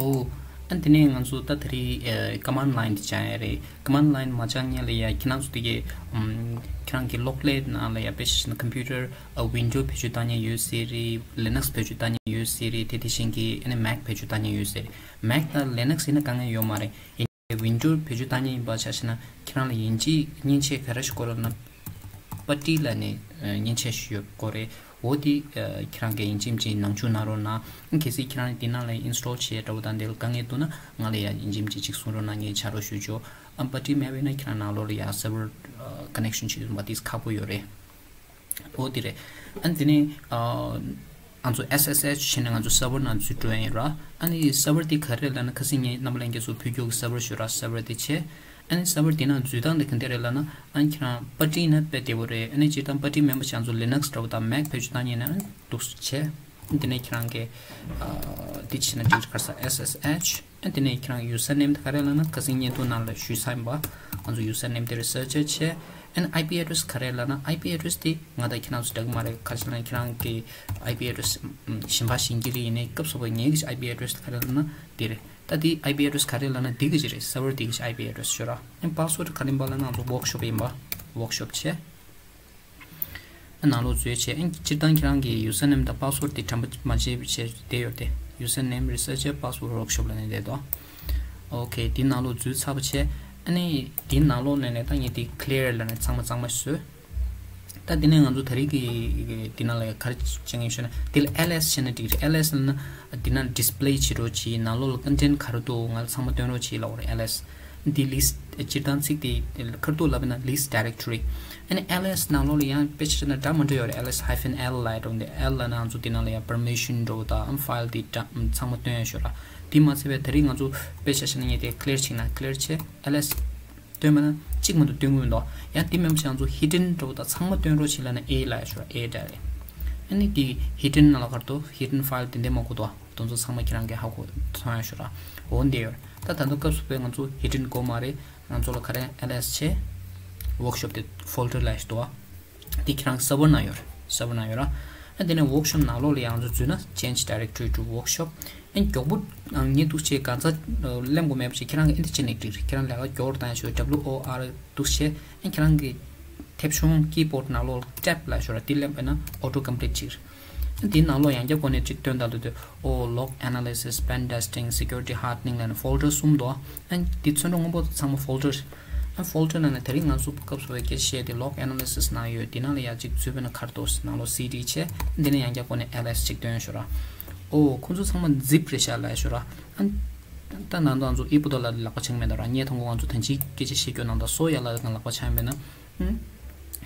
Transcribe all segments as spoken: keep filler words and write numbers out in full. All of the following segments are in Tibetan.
ཨོ། ཨ་དེ་ནས་ང་ཚོ་ད་དེ་རིང་ཨ་command line དེ་སྦྱང་ཡ་རེད། command line མ་སྦྱང་སྔོན་ལ་ཡ་ཁྱེད་རང་ཚོ་དེ་གའི་ཨམ་ཁྱེད་རང་གི་གློག་ཀླད་ནང་ལ་ཡ་དཔེ་བཞག་ན་computer ཨ་Windows བེད་སྤྱོད་བཏང་མཁན་ཡོད་སྲིད་རེད། Linux བེད་སྤྱོད་བཏང་མཁན་ཡོད་སྲིད་རེད། དེ་དེ་བཞིན་གྱི་ཨ་ནི་Mac བེད་སྤྱོད་བཏང་མཁན་ཡོད་སྲིད་རེད། Mac དང་Linux ཡིན་ན་དཀའ་ངལ་ཡོད་མ་རེད། ཡིན་ནའི་Windows བེད་སྤྱོད་བཏང་མཁན་ཡིན་པ་ཆ་བཞག་ན་ཁྱེད་རང་ལ་ཡིན་གཅིག་མཉེན་ཆས་ག་རེ་ཞིག་དགོས་རེད་ན། པ་ཏི་ལབ་ནས་ཨ་མཉེན་ཆས་ཤིག་ཡོད་དགོས་རེད། འོ་དེ་ཨ་ཁྱེད་རང་གིས་ཡིན་གཅིག་མིན་གཅིག་ནང་འཇུག་གནང་རོགས་གནང་། གལ་སྲིད་ཁྱེད་རང་དེ་ནང་ལ་install བྱེད་འདྲ་བོ་དང་དེ་ལ་དཀའ་ངལ་འདུག་ན་ང་ལ་ཡ་ཡིན་གཅིག་མིན་གཅིག་ཅིག་གསུང་རོགས་གནང་། ངས་ཕྱག་རོགས་ཞུ་ཆོག་ཨ་པ་ཏི་མེད་པ་ཡིན་ན་ཁྱེད་རང་ནང་ལོགས་ལ་ཡ་server ཨ་connection བྱེད་དུས་མ་ཏིས་ཁག་པོ་ཡོད་རེད། འོ་དེ་རེད། ཨ་དེ་ནས་ཨ་ང་ཚོ S S H བྱས་ནས་ང་ཚོ་server ནང་འཛུལ་འགྲོ་ཡ་ཡིན་ར། ཨ་ནི་server དེ་ག་རེ་ལབ་ན་ཁ་སང་ངས་རྣམ་པ་ལྷན་རྒྱས་ཚོ་ཕུལ་རྒྱུ་གི་server ཞུ་ར། server དེ་བྱས། ཨ་ནི་server དེ་ནང་འཛུལ་སྟངས་དེ་ག་འདྲ་རེད་ལབ་ན། ཨ་ནི་ཁྱེད་རང་པ་ཏི་ཡིན་ན་དཔེ་བདེ་པོ་རེད། ཨ་ནི་སྤྱིར་བཏང་པ་ཏི་མེད་པ་བྱས་ང་ཚོ་Linux འདྲ་བོ་དང་Mac བེད་སྤྱོད་བཏང་མཁན་ཡིན་ན་ཨ་ནི་འདུག་སེ་བྱས། དེ་ནས་ཁྱེད་རང་གིས་ཨ་འདི་བྱས་ན་འགྲིག་རེད། ག་རེ་ཟེར། S S H། ཨ་དེ་ནས་ཁྱེད་རང་user name དེ་ག་རེ་ལབ་ན་ཁ་སང་བརྙན་ཐུང་ནང་ལ་ཞུས་ཚར་ཡིན་པ། ང་ཚོ་user name དེ་researcher བྱས། ཨ་ནི་I P address ག་རེ་ལབ་ན་I P address དེ་ང་དང་ཁྱེད་རང་ཚོ་འདྲ་གི་མ་རེད། ག་རེ་ཟེར་ན་ཁྱེད་རང་གི་I P address གཞན་པ་གཞན་གྱི་རིགས་ཡིན་ནའི་སྐབས་སུ་བབ་ངེད་ཀྱི་I P address དེ་ག་རེ་ལབ་ན་དེ་རེད། ད་དེ་I P address ག་རེ་ལབ་ན་འདི་གི་ཅིག་རེད། server འདི་གི་I P address ཞུ་ར། ཨ་password ག་རེ་ཡིན་པ་ལབ་ན་ང་ཚོ་workshop ཡིན་པ། workshop བྱས། ཨ་ནང་ལོགས་འཛུལ་བྱས། ཨ་སྤྱིར་བཏང་ཁྱེད་རང་གི་user name དང་password དེ་འགྲམ་པ་མ་བརྗེད་བྱས་བསྡད་ཡོད་དེ། user name researcher password workshop ལབ་ནས་བསྡད་དོ། okay དེ་ནང་ལོགས་འཛུལ་ཚར་བ་བྱས། ཨ་ནི་དེ་ནང་ལོགས་ནས་ནས་ད་ངས་དེ་clear ལབ་ནས་ཚང་མ་གཙང་མ་བཟོས། ད་དེ་ནས་ང་ཚོ་ད་རེས་ཀྱི་དེ་ནང་ལ་ག་རེ་བྱེད་ངེས་ཤོད་ན་དེ་ལ་ls བྱས་ན་འགྲིག་རེད། ls ལབ་ན་དེ་ན་display བྱེད་རོགས་གྱིས། ནང་ལོགས་ལ་content ག་རེ་འདུག་ང་ལ་ཚང་མ་སྟོན་རོགས་གྱིས་ལབ་པ་རེད། ls འདི་list སྤྱིར་བཏང་ཚིག་དེ་ཁ་ཐུག་ལབ་ན་list directory། ཨ་ནི་ls ནང་ལོགས་ལ་ཡང་དཔེ་ཆ་བཞག་ན་འདྲ་མི་འདྲ་ཡོད་རེད། ls hyphen l ལབ་འགྲོ་འདི་l ལབ་ན་ང་ཚོ་དེ་ནང་ལ་ཡང་permission འགྲོ་དང་file དེ་འདྲ་ཚང་མ་སྟོན་ཡ་ཤོད་ར། དེ་མ་ཚད་པའི་ད་རེས་ང་ཚོ་དཔེ་ཆ་བཞག་ན་ངས་དེ་clear བྱས་ན་clear བྱས། ls སྟོན་མ་ན་གཅིག་མ་གཏོགས་སྟོན་གི་མི་འདུག་ཡང་དེ་མིན་པ་ང་ཚོ་hidden འགྲོ་དང་ཚང་མ་སྟོན་རོགས་བྱེད་ལབ་ན་a ལབ་ཡ་ཤོད་ར། a འདྲ་རེད། ཨ་ནི་དེ་hidden ནང་ལ་ག་རེ་འདུག hidden file དེ་འདྲ་མང་པོ་འདུག་དེ་ཚོ་ཚང་མ་ཁྱེད་རང་གིས་ཧ་གོ་མཐོང་ཡ་ཤོད་ར། འོ་འདི་ཡོད། ད་ད་ལྟ་སྐབས་སུ་བབ་ང་ཚོ་hidden དགོས་མ་རེད། ང་ཚོ་ལ་ག་རེ་ls བྱས། workshop དེ་folder ལ་ཞིག་འདུག་བ། དེ་ཁྱེད་རང་server ནང་ཡོད་རེད། server ནང་ཡོད་ར། ཨ་དེ་ནས་workshop ནང་ལོགས་ལ་ཡང་ང་ཚོ་འཛུལ་ན་change directory to workshop ཨ་མགྱོགས་པོ་ངས་འདུག་བྱས་གང་ཚ་གླེང་དགོས་མེད་པ་བྱས་ཁྱེད་རང་གིས་ཨ་འདི་བྱས་ནས་འགྲིག་རེད། ཁྱེད་རང་ལས་ཀ་མགྱོགས་པོ་བཏང་ཡ་ཤོད། W O R འདུག་བྱས། ཨ་ཁྱེད་རང་གི་མཐེབ་གཞོང་keyboard ནང་ལོགས་tab ལབ་ཤོད་ར། དེ་གླེང་པ་ན་auto complete བྱེད་ཀྱི་རེད། ཨ་དེའི་ནང་ལོགས་ཡང་བསྐྱར་སྒོ་ནས་གཅིག་སྟོན་དང་དུ་དུ། ཨོ་log analysis, pen testing, security hardening ལབ་ནས་folder གསུམ་འདུག་ཨ་དེ་ཚོན་ཁྲ་སྔོན་པོ་ཚང་མ་folders། ཨ་folder ནང་ནས་དེ་རིང་ང་ཚོ་སྐབས་སུ་བབ་པའི་སྐད་ཆ་བཤད་དེ་log analysis ནང་ཡོད། དེ་ནང་ལ་ཡ་གཅིག་འཛུལ་བས་ན་ཁར་ཏོས་ནང་ལོགས་cd བྱས། འདི་ནས་ཡང་བསྐྱར་སྒོ་ནས ls གཅིག་སྟོན་ཤོད་ར། ཨོ་ཁོང་ཚོ་ཚང་མ་zip རེད་ཤག་ལབ་ཤོད་ར། ཨ་ད་ནང་དུ་ང་ཚོ་ཨི་པོ་ཏོ་ལ་ལག་པ་འཆང་མེད་ད་ར། ངས་མཐོང་གོ་ང་ཚོ་ད་ཅིའི་སྐད་ཆ་བཤད་རྒྱུ་ནང་ད་སོ་ཡ་ལ་ལག་པ་འཆང་མེད་ན། ཨུམ།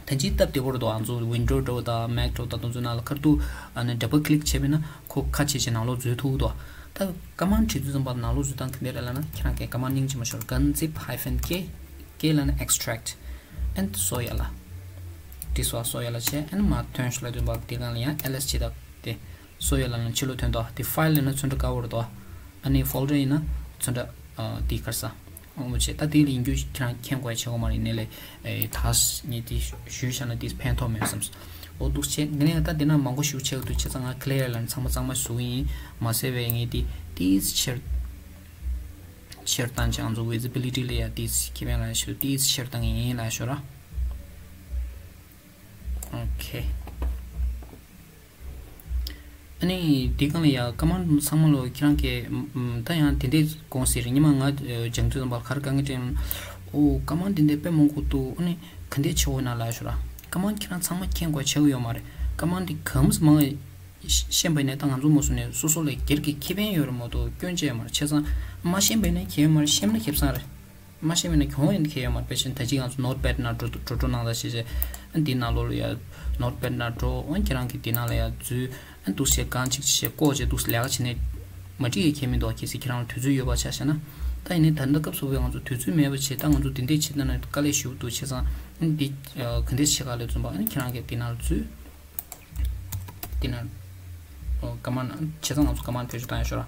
ད་ཅི་སྟབས་བདེ་པོ་རེད་དོ། ང་ཚོ་Windows འདྲ་བོ་དང་Mac འདྲ་བོ་དང་དེ་ཚོའི་ནང་ལ་ཁ་ཐུག་ཨ་ནི་double click བྱས་པས་ན་ཁོ་ཁ་ཕྱེ་བྱས་ནང་ལོགས་འཛུལ་ཐུབ་དོ། ད་command བྲིས་དུས་ཙམ་པ་ནང་ལོགས་འཛུལ་སྟངས་ག་འདྲ་རེད་ལབ་ན་ཁྱེད་རང་གིས་command སྙིང་རྗེ་མ་ཤོར། gun zip hyphen k, k ལབ་ན་extract and སོ་ཡ་ལ། འདི་སོ་སོ་ཡ་ལ་བྱས་ཨ་ནི་མར་ཐོན་ཤོག་ལབ་དུས་ཙམ་པ་དེ་སྒང་ལ་ཡང་ls བྱེད་ད་དེ། སོ་ཡ་ལ་ནི་ཕྱི་ལོགས་ཐོན་ཏོ། དེ་file ལབ་ན་ཚོན་ཁྲ་དཀར་པོ་རེད་དོ། ཨ་ནི་folder ཡིན་ན་ཚོན་ཁྲ་ཨ་དེ་ག་རེ་ཟ། ཨོ་མོ་བྱས། ད་དེ་ལ་ཡིན་རྒྱུ་ཁྱེད་རང་མཁྱེན་དགོས་ཡ་བྱེད་དགོས་མ་རེད། ཡིན་ནའི་ལས་ཨེ་ད་ངས་དེ་ཞུས་བཞག་ན་དེ་ཕན་ཐོགས་མེད་བསམས། ཨོ་འདུག་བྱས། དེ་ནས་ད་དེ་ན་མང་པོ་ཞིག་བྱེད་དགོས་འདུག་བྱས་ཙང་ང་clear ལབ་ནས་ཚང་མ་གཙང་མ་བཟོ་གི་ཡིན། མ་ཟད་པའི་ངས་དེ་ཏིས་ཆེར་ཆེར་བཏང་བྱས་ང་ཚོ་visibility ལ་ཡ་ཏིས་ཁེ་ཕན་ལ་ཞུ་ཏིས་ཆེར་བཏང་གི་ཡིན་ལབ་ཤོད་ར། ཨོ་ཁེ། ཨ་ནི་འདི་སྒང་ལ་ཡ་command ཚང་མ་ལོ་ཁྱེད་རང་གིས་ཨམ་ད་ཡང་དེ་འདྲས་དགོངས་ཟེར། ཉི་མ་ང་སྦྱང་དུས་ཙམ་པ་ག་རེ་དཀའ་ངལ་འཕྲད་ཡོང་། ཨོ་command འདི་འདྲས་དཔེ་མང་པོ་འདུག་ཨ་ནི་ག་འདྲས་བྱེད་དགོས་ན་ལབ་ཤོད་ར། command ཁྱེད་རང་ཚང་མ་མཁྱེན་དགོས་བྱེད་དགོས་ཡོད་མ་རེད། command འདི་གང་མང་ཤེས་པ་ཡིན་ན་ད་ང་ཚོ་མ་སུ་ནས་སོ་སོ་ལ་སྒེར་གྱི་ཁེ་ཕན་ཡོད་རེད་མ་གཏོགས་སྐྱོན་ཅི་ཡོད་མ་རེད། བྱས་ཙང་མ་ཤེས་པ་ཡིན་ན་ཁྱད་ཡོད་མ་རེད། ཤེས་ན་ཁེ་བཟང་རེད། མ་ཤེས་པ་ཡིན་ན་གྱོང་ཡིན་ཁྱད་ཡོད་མ་རེད། དཔེ་བཞིན་ད་ཅི་ང་ཚོ་notepad ནང་འགྲོ་འགྲོ་འགྲོ་གནང་ད་ཞེས་བྱས། ཨ་འདི་ནང་ལོགས་ལ་ཡ་notepad ནང་འགྲོ། ཨ་ཁྱེད་རང་གིས་འདི་ནང་ལ་ཡ་འཛུལ། ཨ་འདུག་བྱས་གང་ཅིག་ཅིག་བྱས་ཀོ་བྱས་འདུག་ལས་ཀ་བྱེད་ནས་མ་འགྲིག་ཡ་ཁྱད་མི་འདུག་གལ་སྲིད་ཁྱེད་རང་ལ་དུས་ཚོད་ཡོད་པ་ཆ་བཞག་ན། ད་ཡིན་ནའི་ད་ལྟ་སྐབས་སུ་བས་ང་ཚོ་དུས་ཚོད་མེད་པ་བྱས། ད་ང་ཚོ་འདི་འདྲས་བྱེད་ད་ན་དཀའ་ལས་ཞེ་པོ་འདུག་བྱས་ཙང་ཨ་འདི་ག་འདྲས་བྱེད་ག་ལས་བརྩོན་པ། ཨ་ཁྱེད་རང་གིས་འདི་ནང་ལ་འཛུལ། དེ་ན་ཨོ་command བྱས་ཙང་ང་ཚོ་command བེད་སྤྱོད་བཏང་ཡ་ཤོད་ར།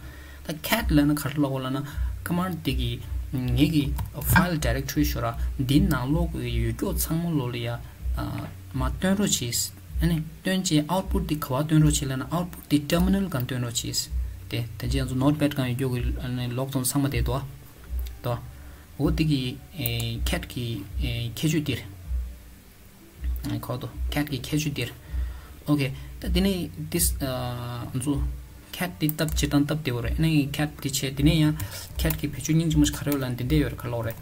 ད་cat ལབ་ན་ག་རེ་ལབ་དགོས་ལབ་ན་command དེ་གི་ངེད་ཀྱི་file directory ཤོད་ར། འདི་ནང་ལོགས་ཀྱི་ཡོད་རྒྱུ་ཚང་མ་ལོགས་ལ་ཡ་ཨ་མར་སྟོན་རོགས་བྱེད། ཨ་ནི་སྟོན་བྱས་output དེ་ག་པར་སྟོན་རོགས་བྱེད་ལབ་ན་output དེ་terminal སྒང་སྟོན་རོགས་བྱེད། དེ་དེ་རྗེས་ང་ཚོ་ནོཊ་པེཌ་གང་ཡོད་རྒྱུ་གི་ཨ་ནི་ལོག་ཙམ་ཚང་མ་དེ་དོ། དོ། འོ་དེ་གི་ཁེཊ་གི་ཁྱད་ཆོས་དེར། ཁོ་དོ། ཁེཊ་གི་ཁྱད་ཆོས་དེར། ཨོ་ཁེ། ད་དེ་ནས་དེ་ང་ཚོ་ཁེཊ་དེ་སྟབས་སྤྱིར་བཏང་སྟབས་བདེ་བོ་རེད། ཨ་ནི་ཁེཊ་དེ་བྱས་དེ་ནས་ཡང་ཁེཊ་གི་བེད་སྤྱོད་སྙིང་རྗེ་མོ་ཞིག་ག་རེ་ཡོད་ལབ་ན་དེ་འདྲས་ཡོད་རེད། ག་ལོག་རེད།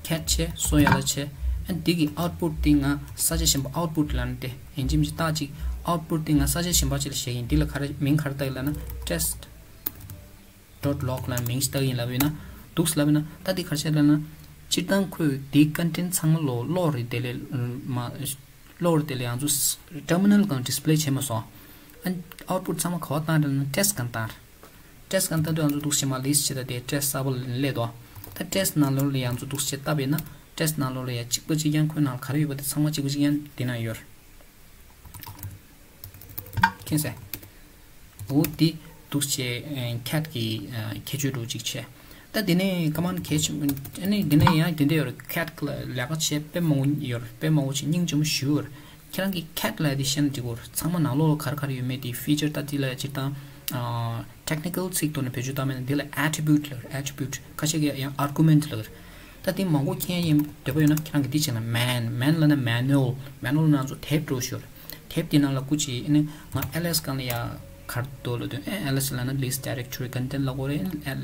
ཁེཊ་བྱས་སོ་ཡ་ལ་བྱས། ཨ་ནི་དེ་གི་ཨའུཊ་པུཊ་དེ་ང་ས་ཆ་གཞན་པ་ཨའུཊ་པུཊ་ལབ་ན་དེ་ཡིན་གཅིག་མིན་གཅིག་བཏགས་གཅིག་ཨའུཊ་པུཊ་དེ་ང་ས་ཆ་གཞན་པ་ཅིག་ལ་བཞག་ཡིན། འདི་ལ་ག་རེ་མིང་ག་རེ་བཏགས་ཡིན་ལབ་ན་ཊེསཊ་ཌོཊ་ལོག་ལབ་མིང་ཞིག་བཏགས་ཡིན་ལབ་ཡིན་ན་འདུག་ལབ་ཡིན་ན། ད་འདི་ག་རེ་བྱས་ལབ་ན་སྤྱིར་བཏང་ཁོས་འདིའི་ཀོན་ཊེན་ཚང་མ་ལོ་ལོག་རེད། དེ་ལས་མ་ལོག་རེད། དེ་ལས་ང་ཚོ་ཊར་མི་ནལ་སྒང་ཌིས་པི་ལེ་བྱས་མ་སོང་། ཨ་ཨའུཊ་པུཊ་ཚང་མ་ག་པར་བཏང་རེད་ན་ཊེསཊ་སྒང་བཏང་། ཊེསཊ་སྒང་བཏང་དུས་ང་ཚོ་འདུག་སེ་མར་ལིསཊ་བྱེད། ད་དེ་ཊེསཊ་གསར་པ་སླེབས་འདུག་ད་ཊེསཊ་ནང་ལོགས་ལ་ཡང་ང་ཚོ་འདུག་སེ་བལྟས་པ་ཡིན་ན་ཊེསཊ་ནང་ལོགས་ལ་ཡང་གཅིག་པ་གཅིག་རྐྱང་ཁོའི་ནང་ལ་ག་རེ་ཡོད་པ་དེ་ཚང་མ་གཅིག་པ་གཅིག་རྐྱང་དེ་ན་ཡོད་རེད། མཁྱེན་སོང་། འོ་དེ་འདུག་སེ་ཁེཊ་གི་ཁྱད་ཆོས་འདྲ་བོ་ཅིག་བྱས། ད་དེ་ནས་ཀ་མན་གལ་ཆེ་ཨ་ནི་དེ་ནས་ཡང་དེ་འདྲ་ཡོད་རེད། ཁེཊ་ལ་ལས་ཀ་བྱེད་དཔེ་མང་པོ་ཡོད་རེད། དཔེ་མང་པོ་ཅིག་སྙིང་རྗེ་མོ་ཞེ་པོ་ཡོད་རེད། ཁྱེད་རང་གིས་ཁེཊ་ལབ་དེ་ཤེས་ན་འགྲིག་གི་རེད། ཚང་མ་ནང་ལོགས་ལ་ག་རེ་ག་རེ་ཡོད་མེད་དེ་ཕི་ཅར་ད་དེ་ལ་སྤྱིར་བཏང་ཨ་ཊེག་ནི་ཀལ་ཚིག་ཐོག་ནས་བེད་སྤྱོད་བཏང་མེད་ན་འདི་ལ་ཨེ་ཊི་བིའུཊ་ལབ་རེད། ཨེ་ཊི་བིའུཊ་ཁ་ཤས་ཀྱིས་ཡང་ཨར་གུ་མེན་ཊི་ལབ་རེད། ད་དེ་མང་པོ་མཁྱེན་ཡིན་འདོད་པ་ཡོད་ན་ཁྱེད་རང་གིས་འདི་བྱས་ན་མེན། མེན་ལབ་ན་མེ་ནུ་ཨལ། མེ་ནུ་ཨལ་ནང་ཚོ་དེབ་འདྲ་བོ་ཞིག་ཡོད་རེད། དེབ་དེ་ནང་ལ་སྐུ་མཁྱེན་ཨ་ནི་ང་ཨེལ་ཨེསི་སྒང་ལ་ཡ་ག་རེ་འདུག་ལབ་དུས་ཨེ་ཨེལ་ཨེསི་ལབ་ན་ལིསཊ་ཌའི་རེག་ཊོ་རི་ཀོན་ཊེན་ཊི་ལབ་དགོས་རེད། ཨེ་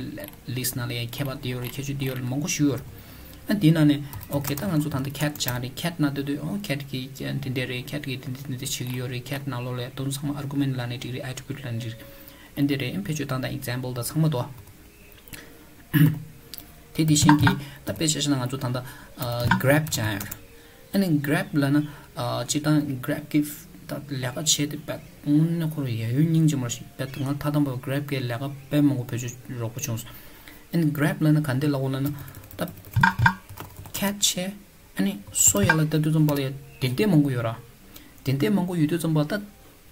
ལིསཊ་ནང་ལ་ཡ་ཁྱད་པར་འདི་ཡོད་རེད། ཁྱད་ཆོས་འདི་ཡོད་རེད། མང་པོ་ཞིག་ཡོད་རེད། ཨ་དེའི་ནང་ནས་ཨོ་ཁེ་ད་ང་ཚོ་ད་ལྟ་ཁེཊ་སྦྱངས་རེད། ཁེཊ་ནང་ལྟ་དུས་ཨོ་ཁེཊ་གི་འདི་འདྲ་རེད། ཁེཊ་གི་འདི་འདི་འདི་འདི་བྱེད་ཀྱི་ཡོད་རེད། ཁེཊ་ནང་ལོགས་ལ་ཡ་དེ་ཚོ་ཚང་མ་ཨར་གུ་མེན་ཊི་ལབ་ནའི་འགྲིག་རེད། ཨེ་ཊི་བིའུཊ་ལབ་ནའི་འགྲིག་རེད། ཨ་འདི་རེད། ཨ་བེད་སྤྱོད་བཏང་སྟངས་ཨེག་ཛམ་པལ་དང་ཚང་མ་འདུག་དེ་དེ་བཞིན་གྱི་ད་དཔེ་ཆ་བཞག་ན་ང་ཚོ་ད་ལྟ་གྷི་རེབ་སྦྱངས་ཡོད་རེད། ཨ་ནི་གྷི་རེབ་ལབ་ན་ཨ་སྤྱིར་བཏང་གྷི་རེབ་ཀྱི་ད་ལས་ཀ་བྱེད་དེ་དཔེ་དངོས་གནས་ཁོ་རང་ཡ་ཡོད་སྙིང་རྗེ་མོ་ཞིག་དཔེ་ང་ད་ལྟ་བར་གྷི་རེབ་ཀྱི་ལས་ཀ་དཔེ་མང་པོ་བེད་སྤྱོད་རོགས་པ་བྱུང་སོང་། ཨ་ནི་གྷི་རེབ་ལབ་ན་ག་འདྲ་ལབ་དགོས་ལབ་ན་ད་ཁེཊ་བྱས། ཨ་ནི་སོ་ཡ་ལ་ལྟ་དུས་ཙམ་པ་ལ་ཡ་དེབ་ཐེར་མང་པོ་ཡོད་ར། དེབ་ཐེར་མང་པོ་ཡོད་དུས་ཙམ་པ་ད་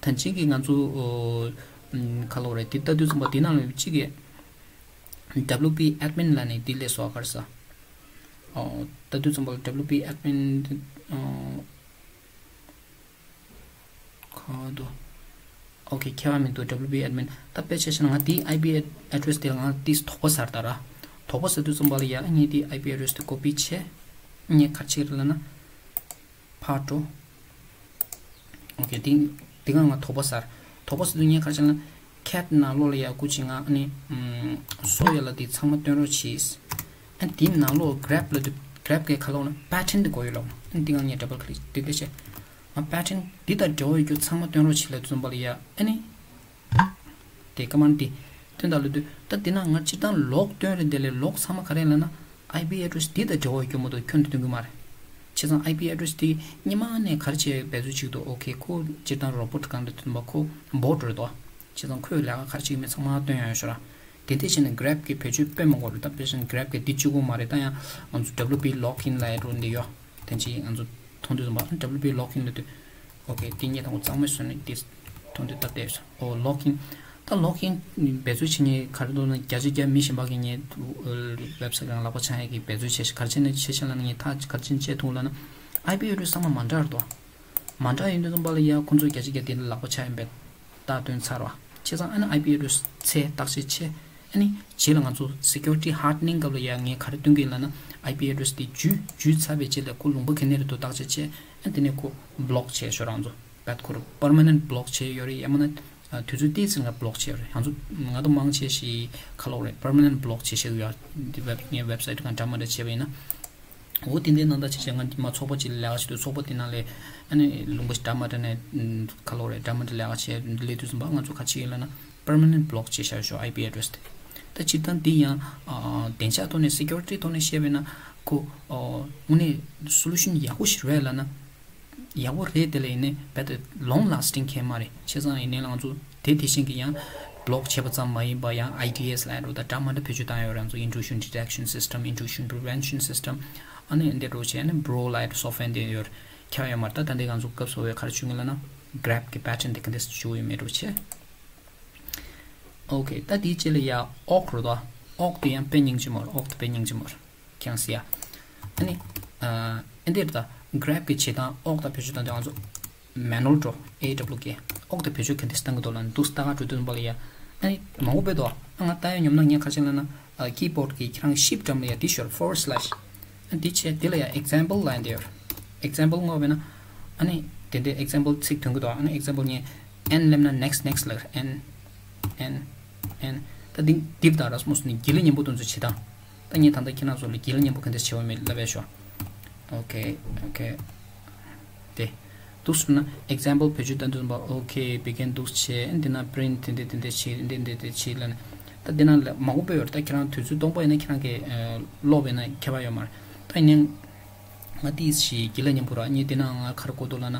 ད་ཅིག་གི་ང་ཚོ་ཨོ་ཨམ་ག་ལབ་དགོས་རེད། དེ་ལྟ་དུས་ཙམ་པ་དེ་ནང་ལ་གཅིག་གི་ཌབ་ལུ་པི་ཨེཌ་མིན་ལབ་ནས་དེ་སླེབས་སོང་། ག་རེ་ཟ། ཨོ་ལྟ་དུས་ཙམ་པ་ལ་ཌབ་ལུ་པི་ཨེཌ་མིན་ཨོ་ག་འདུག་ཨོ་ཁེ་ཁྱད་པར་མི་འདུག་ཌབ་ལུ་པི་ཨེཌ་མིན། ད་དཔེ་ཆ་བཞག་ན་ང་དེའི་ཨའི་པི་ཨེཌ་རེ་སི་དེ་ལ་ང་དེ་དོགས་པ་ཟ་ད་ར། དོགས་པ་ཟ་དུས་ཙམ་པ་ལ་ཡ་ངས་དེའི་ཨའི་པི་ཨེཌ་རེ་སི་དེ་ཀོ་པི་བྱས། ངས་ག་རེ་བྱེད་ཀྱི་རེད་ལབ་ན། ཕར་འགྲོ། ཨོ་ཁེ་དེ་དེ་ག་ང་དོགས་པ་ཟ། དོགས་པ་ཟ་དུས་ངས་ག་རེ་བྱས་ལབ་ན། ཁེཊ་ནང་ལོགས་ལ་ཡ་སྐུ་མཁྱེན་ང་ཨ་ནི་ཨམ་སོ་ཡ་ལ་དེ་ཚང་མ་སྟོན་རོགས་བྱས། ཨ་དེའི་ནང་ལོགས་གྷི་རེབ་ལབ་དུས་གྷི་རེབ་ཀྱི་ཁ་ལོག་ན་པེ་ཊརན་དེ་དགོས་ཡོད་ལབ། ཨ་དེ་ག་ངས་ཌབ་བལ་ཀི་ལིག་དེ་འདྲ་བྱས། ང་པེ་ཊརན་འདི་དང་འབྲེལ་བ་ཡོད་རྒྱུ་ཚང་མ་སྟོན་རོགས་བྱེད་ལབ་དུས་ཙམ་པ་ལ་ཡ་ཨ་ནི། དེ་ཀ་མན་ཌི་སྟོན་དང་ལབ་དུས་ད་དེ་ན་ང་སྤྱིར་བཏང་ལོག་སྟོན་རེད། དེ་ལས་ལོག་ཚང་མ་ག་རེ་ལབ་ན་ཨའི་པི་ཨེ་ཌེ་རེ་སི་འདི་དང་འབྲེལ་བ་ཡོད་རྒྱུ་མ་གཏོགས་ཁྱོན་ནས་སྟོན་གྱི་མ་རེད། བྱས་ཙང་ཨའི་པི་ཨེ་ཌེ་རེ་སི་དེ་སྔོན་མ་ནས་ག་རེ་བྱས་འབད་རྩོལ་བྱེད་ཀྱི་འདུག་ཨོ་ཁེ་ཁོ་སྤྱིར་བཏང་རོ་བོ་ཊི་གང་འདྲ་སྟོན་པ་ཁོ་བོ་ཊི་རེད་དོ། བྱས་ཙང་ཁོས་ལས་ཀ་ག་རེ་བྱེད་ཀྱི་མེད་ཚང་མ་སྟོན་ཡང་ཡོད་ཤོད་ར། དེ་འདྲ་བྱས་ནས་གྷི་རེབ་ཀྱི་བེད་སྤྱོད་དཔེ་མང་པོ་རེད། ད་དཔེ་བཞག་ན་གྷི་རེབ་ཀྱི་འདི་གཅིག་པོ་མ་རེད། ད་ཡང་ང་ཚོ་ཌབ་ལུ་པི་ལོག་ཨིན་ལབ་ཡ་འདྲ་བོ་འདི་ཡོད། དེ་འདྲ་ང་ཚོ་མཐོང་དུས་ཙམ་པ་ཌབ་ལུ་པི་ལོག་ཨིན་ལབ་དུས། ཨོ་ཁེ་དེ་ངས་དང་པོ་གཙང་མ་བཟོས་ནས་དེ་མཐོང་དུས་ད་བལྟས་སོང་། ཨོ་ལོག་ཨིན། ད་ལོག་ཨིན་འབད་རྩོལ་བྱེད་མཁན་ག་རེ་འདུག་ན་བརྒྱ་ཆ་བརྒྱ་མི་གཞན་པ་གིས་ངའི་ཝེབ་སའིཊ་གང་ལག་པ་འཆང་ཡ་གི་འབད་རྩོལ་བྱས་ཤག་ག་རེ་བྱས་ནས་བྱས་ཤག་ལབ་ན་ངས་ད་ག་རེ་བྱས་ནས་བྱས་ཐུབ་ལབ་ན་ཨའི་པི་ཨེ་ཌེ་རེ་སི་ཚང་མ་མ་འདྲ་རེད་དོ། མ་འདྲ་ཡིན་དུས་ཙམ་པ་ལ་ཡ་ཁོང་ཚོ་བརྒྱ་ཆ་བརྒྱ་དེ་ལ་ལག་པ་འཆང་ཡིན་པས། རྟགས་སྟོན་ཚར་བ། བྱས་ཙང་ཨ་ནི་ཨའི་པི་ཨེ་ཌེ་རེ་སི་ཚད་བརྟག་དཔྱད་བྱས། ཨ་ནི་རྗེས་ལ་ང་ཚོ་སི་ཀིའུ་རི་ཊི་ཧར་ཌི་ནིང་སྐབས་ལ་ཡ་ངས་ག་རེ་སྟོན་གྱི་ཡིན་ལབ་ན་ཨའི་པི་ཨེ་ཌེ་རེ་སི་དེ་འཇུས་འཇུས་ཚར་བའི་རྗེས་ལ་ཁོ་ལུང་པ་ག་ནས་རེད་འདུག་བརྟག་དཔྱད་བྱས། ཨ་དེ་ནས་ཁོ་བྷི་ལོག་བྱས་ཤོག་རང་ཚོ་བད་ཁོ་ར་པར་མ་ནེན་ཊི་བྷི་ལོག་བྱས་ཡོད་རེད། ཡང་མིན་ན་དུས་ཚོད་ཏོག་ཙམ་ལ་བྷི་ལོག་བྱས་ཡོད་རེད། ང་ཚོ་ང་ཚོ་མང་ཆེ་ཞིག་ག་ལབ་དགོས་རེད། པར་མ་ནེན་ཊི་བྷི་ལོག་བྱས་བཞག་ཡོད། འདི་ཝེབ་ངའི་ཝེབ་སའིཊ་གང་འདྲ་མ་འདྲ་བྱས་པ་ཡིན་ན། འོ་དེ་འདྲའི་ནང་ལྟར་བྱས་བྱས་ང་འདི་མ་ཚོགས་པ་ཅིག་ལ་ལས་ཀ་བྱེད་དུས་ཚོགས་པ་དེ་ནང་ལས་ཨ་ནི་ལུང་པ་ཞིག་འདྲ་མ་འདྲ་ནས་ག་ལབ་དགོས་རེད། འདྲ་མ་འདྲ་ལས་ཀ་བྱས་སླེབས་དུས་ཙམ་པ་ང་ཚོ་ག་རེ་བྱེད་ཀྱི་ཡིན་ལབ་ན་པར་མ་ནེན་ཊི་བྷི་ལོག་བྱས་བཞག་ཡོད་ཤག་ཨའི་པི་ཨེ་ཌེ་རེ་སི་དེ། ད་སྤྱིར་བཏང་འདི་ཡང་ཨ་བདེ་འཇགས་ཐོག་ནས་སི་ཀིའུ་རི་ཊི་ཐོག་ནས་བཤད་པ་ཡིན་ན་ཁོ་ཨ་དངོས་གནས་སོ་ལུ་ཤན་ཡག་པོ་ཞིག་རེད་ལབ་ན་ཡག་པོ་རེད། དེ་ལས་ཡིན་ནའི་རྦད་དེ་ལོང་ལཱ་སི་ཊིང་མཁན་མ་རེད། བྱས་ཙང་ཡིན་ནའི་ང་ཚོ་དེ་དེ་བཞིན་གྱི་ཡང་བྷི་ལོག་བྱས་པ་ཙམ་མ་ཡིན་པ་ཡང་ཨའི་ཌི་ཨེསི་ལབ་ཡ་འདྲ་བོ་དང་འདྲ་མ་འདྲ་བེད་སྤྱོད་བཏང་ཡོད་རེད། ང་ཚོ་ཨིན་ཊུ་རུ་ཤན་ཌི་ཊེག་ཤན་སིས་ཊམ། ཨིན་ཊུ་རུ་ཤན་པི་རི་ཝེན་ཤན་སིས་ཊམ། ཨ་ནི་འདི་འདྲ་བོ་བྱས་ནས་བྷི་རོ་ལབ་ཡ་འདྲ་སོབ་ཝེར་འདི་ཡོད་རེད། ཁྱབ་ཡོད་མ་རེད། ད་ད་འདི་ང་ཚོ་སྐབས་སུ་བས་ག་རེ་བྱུང་ཡོད་ལབ་ན་གྷི་རེབ་ཀྱི་པེ་ཊརན་དེ་ག་འདྲས་བྱུང་ཡོད་མེད་འདྲ་བོ་བྱས། ཨོ་ཁེ། ད་དེའི་རྗེས་ལ་ཡ་ཨོག་རེད་དོ། ཨོག་དེ་ཡང་དཔེ་སྙིང་རྗེ་མོ་རེད། ཨོག་དེ་དཔེ་སྙིང་རྗེ་མོ་རེད། ཁྱེད་རང་གཟིགས་ཡ། ཨ་ནི་ཨ་འདི་རེད། ད་གྷི་རེབ་ཀྱི་བྱེད་སྟངས་ཨོག་དང་བེད་སྤྱོད་བཏང་དུས་ང་ཚོ་མེ་ནུ་ཨལ་འགྲོ། ཨེ་ཌབ་ལུ་ཀེ། ཨོག་དང་བེད་སྤྱོད་ག་འདྲས་བཏང་གི་འདུག་ལབ་ན་འདུག་སེ་ལྟ་ག་འགྲོ་དུས་ཙམ་པ་ལ་ཡ། ཨ་ནི་མང་པོ་སྤེལ་འདུག་ཨ་ང་ལྟ་ཡ་ཉོབ་ན་ངས་ག་རེ་བྱས་ལབ་ན། ཨ་keyboard གི་ཁྱེད་རང་shift འགྲམ་ལ་ཡ་འདི་ཤོར་forward slash། ཨ་འདི་བྱས་འདི་ལ་ཡ་example ལབ་ཡ་འདི་ཡོད། example བསྔོགས་པས་ན། ཨ་ནི་དེ་འདྲའི་example ཚིག་ཐོན་གི་འདུག་ཨ་ནི་example ངས་n སླེབས་ན་next next ལབ་n n n ད་འདི་འདི་དང་ར་སྨོས་ནི་དགེ་ལེགས་སྙིང་པོ་དེ་ཚོ་བྱེད་སྟངས། ད་ངས་ད་ལྟ་ཁྱེད་རང་ཚོ་ལ་དགེ་ལེགས་སྙིང་པོ་ག་འདྲ་བྱེད་པ་མིན་ལབ་ཡ་ཤོག okay okay དེ། འདུག་སེ་ན་example བེད་སྤྱོད་བཏང་དུས་ཙམ་པ་okay begin འདུག་སེ་བྱས། འདི་ན་print དེ་འདྲ་དེ་འདྲ་བྱས། འདི་འདི་འདི་བྱས་ལབ་ནས། ད་འདི་ན་ལ་མང་པོ་སྤེལ་ཡོད་རེད། ད་ཁྱེད་རང་དུས་ཚོད་སྟོང་པ་ཡིན་ན་ཁྱེད་རང་གིས་ཀློག་པ་ཡིན་ན་ཁྱད་པར་ཡོད་མ་རེད། ད་ཡིན་ནའི་ང་དེ་ཞིག་དགེ་ལེགས་སྙིང་པོ་ར་ངས་འདི་ན་ང་ག་རེ་བཀོད་འདུག་ལབ་ན།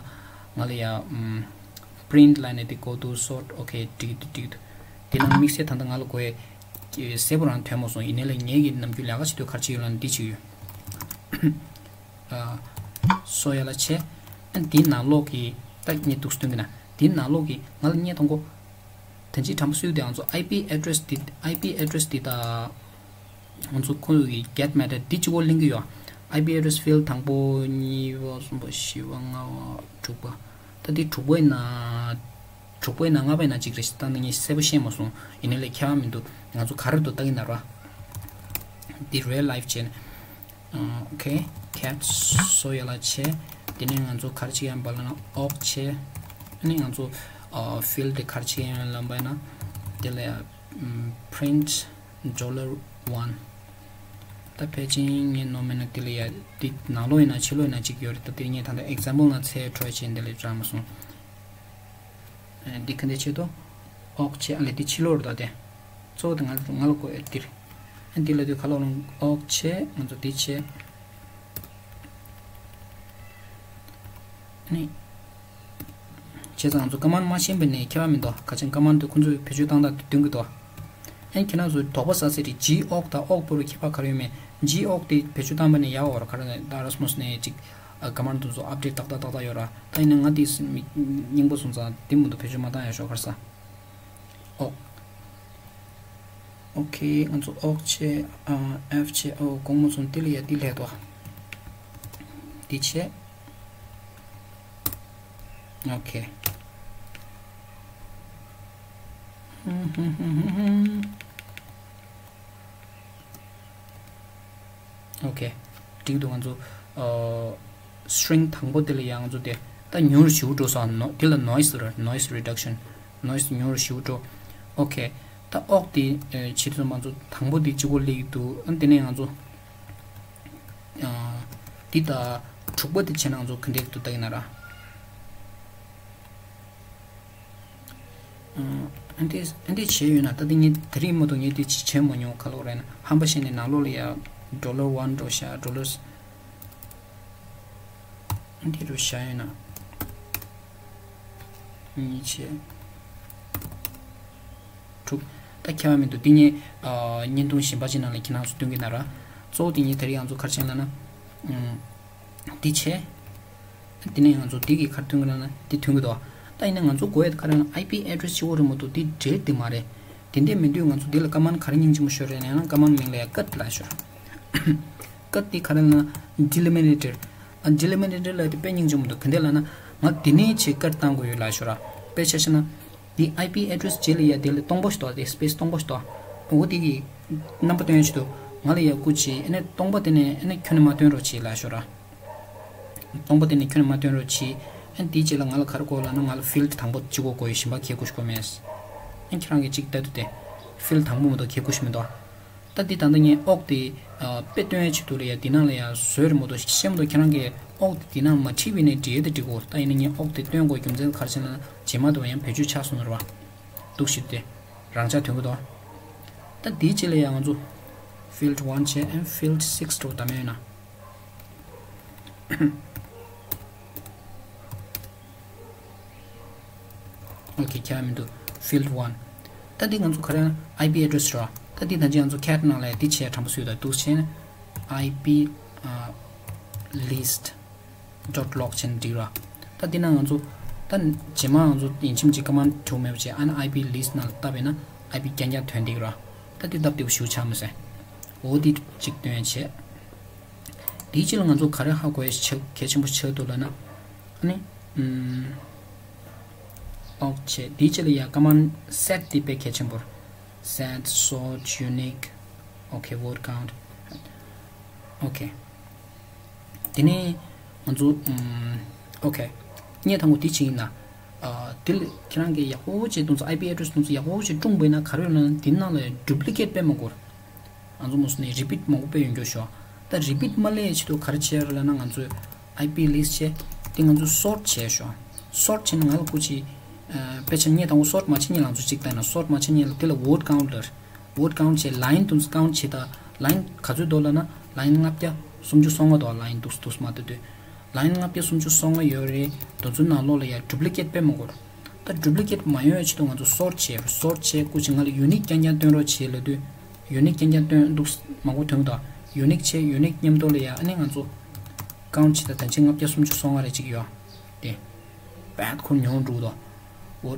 ང་ལ་ཡ་print ལབ་ནས་འདི་བཀོད་འདུག sort okay འགྲིག་འདུག་འགྲིག་འདུག་འདི་ན་དམིགས་བསལ་ད་ལྟ་ང་ལ་དགོས་ཡས་གསལ་པོ་རང་ཐོན་མ་སོང་། ཡིན་ནའི་ལ་ངེད་ཀྱི་ནམ་རྒྱུན་ལས་ཀ་བྱེད་དུས་ག་རེ་བྱེད་ཡོད་ལབ་ན་འདི་བྱེད་ཀྱི་ཡོད། སོ་ཡ་ལ་བྱས། ཨ་འདིའི་ནང་ལོགས་ཀྱི་ད་ངས་འདུག་སྟོན་གི་ན། འདིའི་ནང་ལོགས་ཀྱི་ང་ལ་བརྙན་ཐུང་གོ། དེ་འཇིག་དྲང་པོ་སུས་དེ་ང་ཚོ་IP address འདི་IP address འདི་དང་། ང་ཚོ་ཁོང་གི་get method འདི་གཅིག་པོ་གླེང་གི་ཡོད། IP address field དང་པོ་གཉིས་པ་གསུམ་པ་བཞི་པ་ལྔ་པ་དྲུག་པ། ད་འདི་དྲུག་པའི་ནང་། དྲུག་པའི་ནང་ལྔ་པའི་ནང་གཅིག་རེད། ད་ནི་ངས་གསལ་པོ་ཤེས་མ་སོང་། ཡིན་ནའི་ལས་ཁྱད་པར་མི་འདུག་ང་ཚོ་ག་རེ་འདུག་ལྟ་གི་ན་ར། འདི་real life བྱས་ནས། okay cat སོ་ཡ་ལ་བྱས། དེ་ནས་ང་ཚོ་ག་རེ་བྱེད་ཡ་ཡིན་པ་ལབ་ན་awk བྱས། ཨ་ནི་ང་ཚོ་field དེ་ག་རེ་བྱེད་ཡ་ཡིན་ལབ་པ་ཡིན་ན། དེ་ལ་ཡ་print dollar one ད་ཕལ་ཆེར་ངས་ནོར་མེད་ན་དེ་ལ་ཡ་དེ་ནང་ལོགས་ཡིན་ན་ཕྱི་ལོགས་ཡིན་ན་གཅིག་ཡོད་རེད། ད་དེ་ངས་ད་ལྟ་example ནང་ཚད་འཕྲོ་བྱས་འདི་ལས་དྲག་མ་སོང་། འདི་ག་འདི་ཆེད་དུ་awk བྱས། ཨ་ལས་འདི་ཕྱི་ལོགས་རེད། ད་དེ་གཙོ་བོ་དེ་ང་ང་ལ་དགོས་ཡ་འདིར། ཨ་འདི་ལ་དུས་ག་ལོག་ལོང་awk བྱས། ང་ཚོ་འདི་བྱས། ཨ་ནི། བྱས་ཙང་ང་ཚོ་command མ་ཤེས་པ་ནས་ཁྱད་པར་མི་འདུག་ག་ཅིག་command དེ་ཁོང་ཚོས་བེད་སྤྱོད་བཏང་སྟངས་དེ་སྟོན་གྱི་འདུག་ཨ་ནི་ཁྱེད་རང་ཚོ་དོགས་པ་ཟ་སྲིད་རེད། G awk དང་awk བར་ཁྱད་པར་ག་རེ་ཡོད་མེད། G awk དེ་བེད་སྤྱོད་བཏང་པ་ནས་ཡག་པོ་རེད། ག་རེ་ད་ར་སྨོས་ནས་ཅིག་command དེ་ཚོ་update ཏག་ཏག་ཏག་ཏག་ཡོད་ར། ད་ཡིན་ན་ང་དེ་སྙིང་པོ་སོང་ཙང་དེ་མ་གཏོགས་བེད་སྤྱོད་མ་བཏང་ཡག་ཤོག་ག་རེ་ཟ། awk okay ང་ཚོ་awk བྱས། ཨ་F བྱས། ཨོ་དགོངས་མ་ཚོམ་དེ་ལ་ཡ་དེ་ལྷད་དོ། དེ་བྱས། okay okay འགྲིག་འདུག་ང་ཚོ་ཨ་string དང་པོ་དེ་ལ་ཡང་ང་ཚོ་དེ་ད་ཉུང་རུ་ཞེ་པོ་འགྲོ་སོང་། ནོ་དེ་ལ་noise རེད། noise reduction noise ཉུང་རུ་ཞེ་པོ་འགྲོ། okay ད་awk དེ་ཨ་བྱེད་དུས་ང་ཚོ་དང་པོ་དེ་གཅིག་པོ་སླེབས་ཀྱི་འདུག་ཨ་དེ་ནས་ང་ཚོ་ཨ་དེ་ད་དྲུག་པ་དེ་བྱས་ན་ང་ཚོ་ག་འདྲས་འདུག་ལྟ་གི་ན་ར། ཨ་འདི་ཨ་འདི་བྱས་ཡོད་ན། ད་འདི་ངས་དེ་རིང་མ་གཏོགས་ངས་འདི་བྱས་མ་མྱོང་། ག་ལབ་རེད་ན་ཧམ་པ་བཤད་ནས་ནང་ལོགས་ལ་ཡ་dollar one འགྲོ་བཞག dollars ཨ་འདི་རུ་བཞག་ཡོད་ན། གཉིས་བྱས་དྲུག་ད་ཁྱད་པར་མི་འདུག་འདི་ངས་ཨ་བརྙན་ཐུང་གཞན་པ་ཅིག་ནང་ལ་ཁྱེད་རང་ཚོ་སྟོན་གྱི་ན་ར། གཙོ་བོ་འདི་ངས་དེ་རིང་ང་ཚོ་ག་རེ་བྱས་ལབ་ན། ཨ་འདི་བྱས། དེ་ནས་ང་ཚོ་འདི་གི་ཁར་ཐོན་གི་ན་ན་འདི་ཐོན་གི་འདུག་ད་ཡིན་ན་ང་ཚོ་དགོས་ཡ་དེ་ག་རེ་ན་IP address གཅིག་པོ་རེད་མ་གཏོགས་འདི་འབྲེལ་འདི་མ་རེད། དེ་འདྲས་མིན་དུས་ང་ཚོ་འདི་ལ་command ག་རེ་སྙིང་རྗེ་མོ་ཤོར་རེད་ན་ཡང་ན་command མིང་ལ་ཡ་cut ལབ་ཤོར། cut འདི་ག་རེ་ལབ་ན་delimiter ཨ་delimiter ལབ་དེ་དཔེ་སྙིང་རྗེ་མོ་འདུག་ག་འདྲས་ལབ་ན་ང་འདི་ནས་ཆེད་cut བཏང་དགོས་ཡོད་ལབ་ཤོར་ར། དཔེ་ཆ་བཞག་ན། འདི་IP address རྗེས་ལ་ཡ་དེ་ལ་སྟོང་པ་ཞིག་འདུག་དེ་space སྟོང་པ་ཞིག་འདུག་འོ་དེ་གི་རྣམ་པ་སྟོན་ཡ་ཆེད་དུ་ང་ལ་ཡ་སྐུ་མཁྱེན། ཨ་ནི་སྟོང་པ་དེ་ནས་ཨ་ནི་ཁྱོན་ནས་མ་སྟོན་རོགས་བྱེད་ལབ་ཤོར་ར། སྟོང་པ་དེ་ནས་ཁྱོན་ནས་མ་སྟོན་རོགས་བྱེད། ཨ་ནི་དེའི་རྗེས་ལ་ང་ལ་ག་རེ་དགོས་ལབ་ན་ང་ལ་field དང་པོ་གཅིག་པོ་དགོས་ཡོད། གཞན་པ་གས་དགོས་ཤིག་དགོས་མེད། ཨ་ནི་ཁྱེད་རང་གིས་གཅིག་ལྟ་དུས་དེ་field དང་པོ་མ་གཏོགས་གས་དགོས་ཤིག་མི་འདུག་ད་འདི་ད་ལྟ་ངས་awk དེ་ཨ་དཔེ་སྟོན་ཡ་ཆེད་དུ་ལ་ཡ་འདི་ནང་ལ་ཡ་བཟོས་རེད་མ་གཏོགས་ཤེས་མ་གཏོགས་ཁྱེད་རང་གིས་awk དེ་འདི་ནང་མ་བྲིས་པ་ཡིན་ནའི་འབྲི་ཡ་དེ་འབྲི་དགོས། ད་ཡིན་ན་ངས་awk དེ་སྟོན་དགོས་རྒྱུ་མཚན་ག་རེ་བྱས་ན་རྗེས་མ་དུ་བ་ཡང་བེད་སྤྱོད་ཆགས་སོང་ནོར་བ་འདུག་ཞིག་དེ་རང་འཇགས་ཐོན་གི་འདུག་ད་འདིའི་རྗེས་ལ་ཡ་ང་ཚོ་field one བྱས་and field six འགྲོ་ད་མེད་ན། okay ཁྱད་མི་འདུག field one ད་འདི་ང་ཚོ་ག་རེ་IP address ར། ད་འདི་ད་ཅི་ང་ཚོ་cat ནང་ལ་འདི་བྱས་དྲང་པོ་བཟོས་ད་འདུག་བྱས་ན་IP ཨ་list dot log བྱས་ན་འགྲིག་ར། ད་འདི་ན་ང་ཚོ་ད་རྗེས་མ་ང་ཚོ་ཡིན་ཕྱིན་ཅི་command དྲུག་མེད་པ་བྱས་ཨ་ན་IP list ནང་ལ་བཏབ་པས་ན་IP རྐྱང་རྐྱང་ཐོན་འགྲིག་ར། ད་འདི་སྟབས་བདེ་པོ་ཞེ་པོ་ཆགས་མ་སོང་། འོ་འདི་གཅིག་སྟོན་བྱས། དེའི་རྗེས་ལ་ང་ཚོ་ག་རེ་ཧ་གོ་ཡ་ཆེ་གལ་ཆེན་པོ་ཆགས་འདུག་ལབ་ན། ཨ་ནི། ཨམ། ཨོག་བྱས། དེའི་རྗེས་ལ་ཡ་ཀ་མན་སེཊ་དེ་དཔེ་གལ་ཆེན་པོ་རེད། set, sort, unique, okay, word count, okay. དེ་ནས་ང་ཚོ་ཨམ། okay. ངས་དང་པོ་དེ་བྱས་ཡིན་ན། ཨ། དེ་ལ་ཁྱེད་རང་གིས་ཡག་པོ་བྱས་དུས་ཚོད་ཨའི་པི་ཨེ་ཌི་རེ་སི་དུས་ཚོད་ཡག་པོ་བྱས་སྲུང་པ་ཡིན་ན་ག་རེ་ཡོད་ན་དེ་ནང་ལ་ཌུབ་ལི་ཀེ་ཊི་དཔེ་མང་པོ་འགོར། ང་ཚོ་མོ་སོ་ནས་རི་པི་ཊི་མང་པོ་དཔེ་ཡོང་རྒྱུ་ཤོག་ད་རི་པི་ཊི་མ་སླེབས་ཆེད་དུ་ག་རེ་བྱས་ར་ལབ་ན་ང་ཚོས་ཨའི་པི་ལི་སི་ཊི་བྱས། དེ་ང་ཚོས་སོར་ཊི་བྱས་ཤོག་སོར་ཊི་བྱས་ན་ང་ལ་སྐུ་མཁྱེན། ཨ། དཔེ་ཆ་ངས་དང་པོ་སོར་ཊི་མ་བྱེད་སྔོན་ལ་ང་ཚོ་གཅིག་བལྟས་ན་སོར་ཊི་མ་བྱེད་སྔོན་ལ་དེ་ལ་ཝར་ཌི་ཀའུན་ཊི་ལབ། ཝར་ཌི་ཀའུན་ཊི་བྱས། ལའིན་དུ་ཀའུན་ཊི་བྱེད་ད། ལའིན་ག་ཚོད་འདུག་ལབ་ན་ལའིན་ལྔ་བརྒྱ་སུམ་ཅུ་སོ་ལྔ་འདུག་ལའིན་འདུག་འདུག་མ་གཏོགས་དུས། ལའིན་ལྔ་བརྒྱ་སུམ་ཅུ་སོ་ལྔ་ཡོད་རེད། དེ་ཚོའི་ནང་ལོགས་ལ་ཡ་ཌུབ་ལི་ཀེ་ཊི་དཔེ་མང་པོ་འགོར། ད་ཌུབ་ལི་ཀེ་ཊི་མ་ཡོང་བའི་ཆེད་དུ་ང་ཚོ་སོར་ཊི་བྱས་རེད། སོར་ཊི་བྱས་སྐུ་མཁྱེན་ང་ལ་ཡུ་ནིག་རྐྱང་རྐྱང་སྟོན་རོགས་བྱེད་ལབ་དུས། ཡུ་ནིག་རྐྱང་རྐྱང་སྟོན་འདུག་མང་པོ་ཐོན་གྱི་འདུག་ཡུ་ནིག་བྱས་ཡུ་ནིག་མཉམ་དུ་ལ་ཡ་ཨ་ནི་ང་ཚོ་ཀའུན་ཊི་བྱེད་ད་ད་ཅི་ལྔ་བརྒྱ་སུམ་ཅུ་སོ་ལྔ་རེ་ཅིག་ཡོད་དེ། བད་ཁོ་ཉུང་འགྲོ་འདུག་འོ།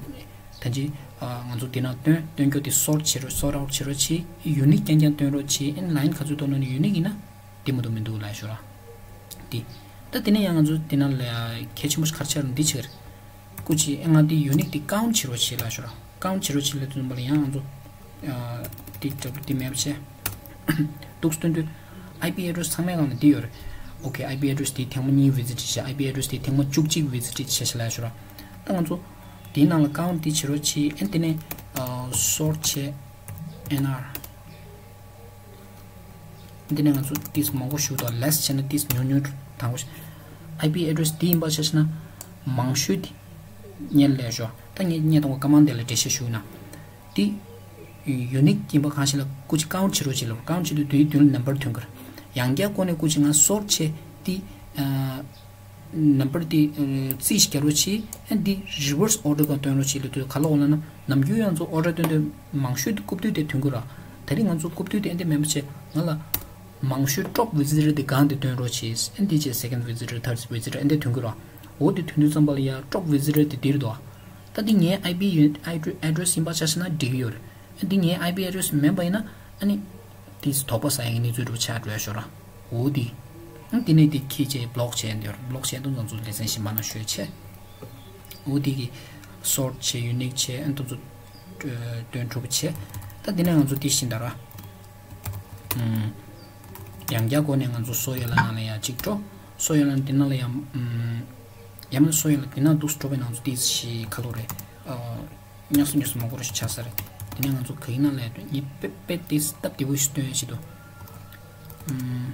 ད་ཅི། ཨ། ང་ཚོ་འདི་ནང་སྟོན་སྟོན་རྒྱུ་དེ་སོར་ཊི་བྱེད་རོགས། སོར་ཊི་ཨའུ་ཊི་བྱེད་རོགས་བྱེད། ཡུ་ནིག་རྐྱང་རྐྱང་སྟོན་རོགས་བྱེད། ཨ་ནི་ལའིན་ག་ཚོད་འདུག་ནང་ནས་ཡུ་ནིག་ཡིན་ན་དེ་མི་འདུག་མི་འདུག་ལབ་ཤོག་ར། དེ། ད་དེ་ནས་ཡང་ང་ཚོ་དེ་ནང་ལ་གལ་ཆེན་པོ་ཞིག་ག་རེ་ཆགས་རེད། འདི་ཆགས་རེད། སྐུ་མཁྱེན། ཨེ། ང་འདི་ཡུ་ནིག་འདི་ཀའུན་ཊི་བྱེད་རོགས་བྱེད་ལབ་ཤོག་ར། ཀའུན་ཊི་བྱེད་རོགས་བྱེད་ལབ་དུས་ཙམ་པ་ལ་ཡང་ང་ཚོ། ཨ། འདི་འདྲ་པོ་འདི་མེད་པ་བྱས། འདུག་སྟོན་དུས། ཨའི་པི་ཨེ་ཌི་རེ་སི་ཚང་མའི་སྒང་ལ་འདི་ཡོད་རེད། ཨོ་ཁེ། ཨའི་པི་ཨེ་ཌི་རེ་སི་འདི་ཐེངས་མ་གཉིས་བི་ཛི་ཊི་བྱས། ཨའི་པི་ཨེ་ཌི་རེ་སི་འདི་ཐེངས་མ་བཅུ་གཅིག་བི་ཛི་ཊི་བྱས་ཤག་ལབ་ཤོག་ར། ད་ང་ཚོ་འདིའི་ནང་ལ་ཀའུན་ཊི་འདི་བྱེད་རོགས་བྱེད། ཨ། དེ་ནས། ཨ། སོར་ཊི་བྱས། ཨེན་ཨར། འདི་ནས་ང་ཚོ་ཏིས་མང་པོ་ཞུ་དང་ལེས་བྱས་ན་ཏིས་ཉུང་ཉུང་དང་པོ། ཨའི་པི་ཨེ་ཌི་རེ་སི་འདི་ཡིན་པ་ཆ་བཞག་ན་མང་ཤོས་འདི་སྔོན་ལ་ལབ་ཤོག་ད་ངས་ངས་དང་པོ་ཀ་མན་ཌི་ལ་འགྲེལ་བཤད་ཞུ་ན། འདི་ཡུ་ནིག་ཡིན་པ་གང་ཞིག་ལ་སྐུ་མཁྱེན་ཀའུན་ཊི་བྱེད་རོགས་བྱེད་ལབ། ཀའུན་ཊི་བྱེད་དུས་དེའི་མདུན་ལ་ནམ་བར་ཐོན་གི་རེད། ཡང་བསྐྱར་བསྐོར་ནས་སྐུ་མཁྱེན་ང་སོར་ཊི་བྱས་འདི། ཨ། ནམ་བར་འདི། ཨ། རྩིས་ཤིག་རྒྱག་རོགས་བྱེད། ཨ། འདི་རི་ཝར་སི་ཨོར་ཌར་སྒང་སྟོན་རོགས་བྱེད་ལབ་དུས་ག་ལ་འོ་ལབ་ན་ནམ་རྒྱུན་ཡང་ཚོ་ཨོར་ཌར་སྟོན་དུས་མང་ཤོས་འདི་རྐུབ་སྟེགས་དེ་ཐོན་གི་རེད། ད་རིང་ང་ཚོ་རྐུབ་སྟེགས་དེ་ཨ་འདི་མེད་པ་བྱས་ང་ལ། མང་ཤོས་ཊོབ་བི་ཛི་ཊར་དེ་སྒང་དེ་སྟོན་རོགས་བྱེད། ཨ་འདི་བྱས་སེ་ཀེན་ཌི་བི་ཛི་ཊར། ཐར་ཌི་བི་ཛི་ཊར་ཨ་འདི་ཐོན་གི་རེད། འོ་དེ་ཐོན་དུས་ཙམ་པ་ལ་ཡ་ཊོབ་བི་ཛི་ཊར་དེ་འདིར་འདུག་ད་འདི་ངའི་ཨའི་པི་ཨེ་ཌི་རེ་སི་ཡིན་པ་ཆ་བཞག་ན་འགྲིག་གི་ཡོད་རེད། ཨ་འདི་ངའི་ཨའི་པི་ཨེ་ཌི་རེ་སི་མིན་པ་ཡིན་ན་ཨ་ནི་དེ་དོགས་པ་ཟ་ཡ་གི་གནས་ཚུལ་འདྲ་པོ་ཆགས་འགྲོ་ཡ་ཤོག་ར། འོ་དེ། ཨ་དེ་ནས་དེ་ཁྱེད་ཀྱིས་བི་ལོག་བྱས་འདིར་བི་ལོག་བྱས་དུས་ང་ཚོ་ལེ་ཚན་གཞན་པ་ནང་ཤོད་བྱས། འོ་དེ་གི་སོར་ཊི་བྱས་ཡུ་ནིག་བྱས་ཨ་དེ་ཚོ་སྟོན་གྲུབ་བྱས། ད་དེ་ནས་ང་ཚོ་དེ་བཞིན་ད་ར། ཨམ། ཡང་བསྐྱར་སྒོ་ནས་ང་ཚོ་སོ་ཡོ་ལ་ནང་ལ་ཡང་གཅིག་འགྲོ། སོ་ཡོ་ལ་དེ་ནང་ལ་ཡང་། ཨམ། ཡང་མིན་སོ་ཡོ་ལ་དེ་ནང་འདུག་སེ་འགྲོ་བའི་ནང་ཚོ་དེ་ཞིག་ཁ་ལོ་རེད། ཨ། ཉག་སུ་ཉག་སུ་མང་པོ་རེ་ཞིག་ཆགས་ས་རེད། དེ་ནས་ང་ཚོ་ག་ཡིན་ན་ལས་དོན་ངས་དཔེ་དཔེ་དེ་སྟབས་བདེ་པོ་ཞིག་སྟོན་ཡ་ཞིག་འདུག་ཨམ།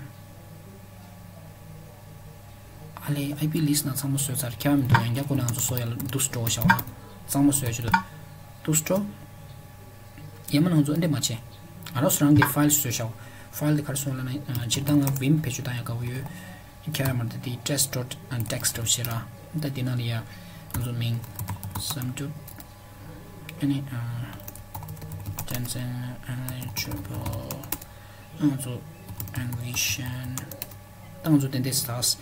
ཨ་ལས་ཨའི་པི་ལི་སི་ཊི་ནང་ཚང་མ་བཟོས་ཚར། ཁྱད་པར་མི་འདུག་ཡང་བསྐྱར་སྒོ་ནས་ང་ཚོ་སོ་ཡོ་ལ་འདུག་སེ་འགྲོ་བྱ་བ། ཚང་མ་བཟོས་ཡ་ཞིག་འདུག་འདུག་སེ་འགྲོ། ཡ་མ་ང་ཚོ་ཨ་འདྲས་མ་བྱེད། ང་རང་སོ་རང་གི་ཕའིལ་བཟོས་བཞག་ཕའིལ་དེ་ག་རེ་བཟོས་ལབ་ན། ཨ། སྤྱིར་བཏང་ང་ཝིམ་བེད་སྤྱོད་བཏང་ཡ་དགའ་པོ་ཡོད། ཁྱེད་རང་མར་ད་དེ་ཊེསི་ཊི་ཌོཊ་ཊེག་སི་ཊི་ལབ་བྱེད་ར། ད་དེ་ནང་ལ་ཡ་ང་ཚོ་མིང་བསམ་གྲུབ། ཨ་ནི། ཨ། Tenzin Triple། ང་ཚོ་ཨེན་བི་ཤན། ད་ང་ཚོ་དེ་འདྲས་ཟ་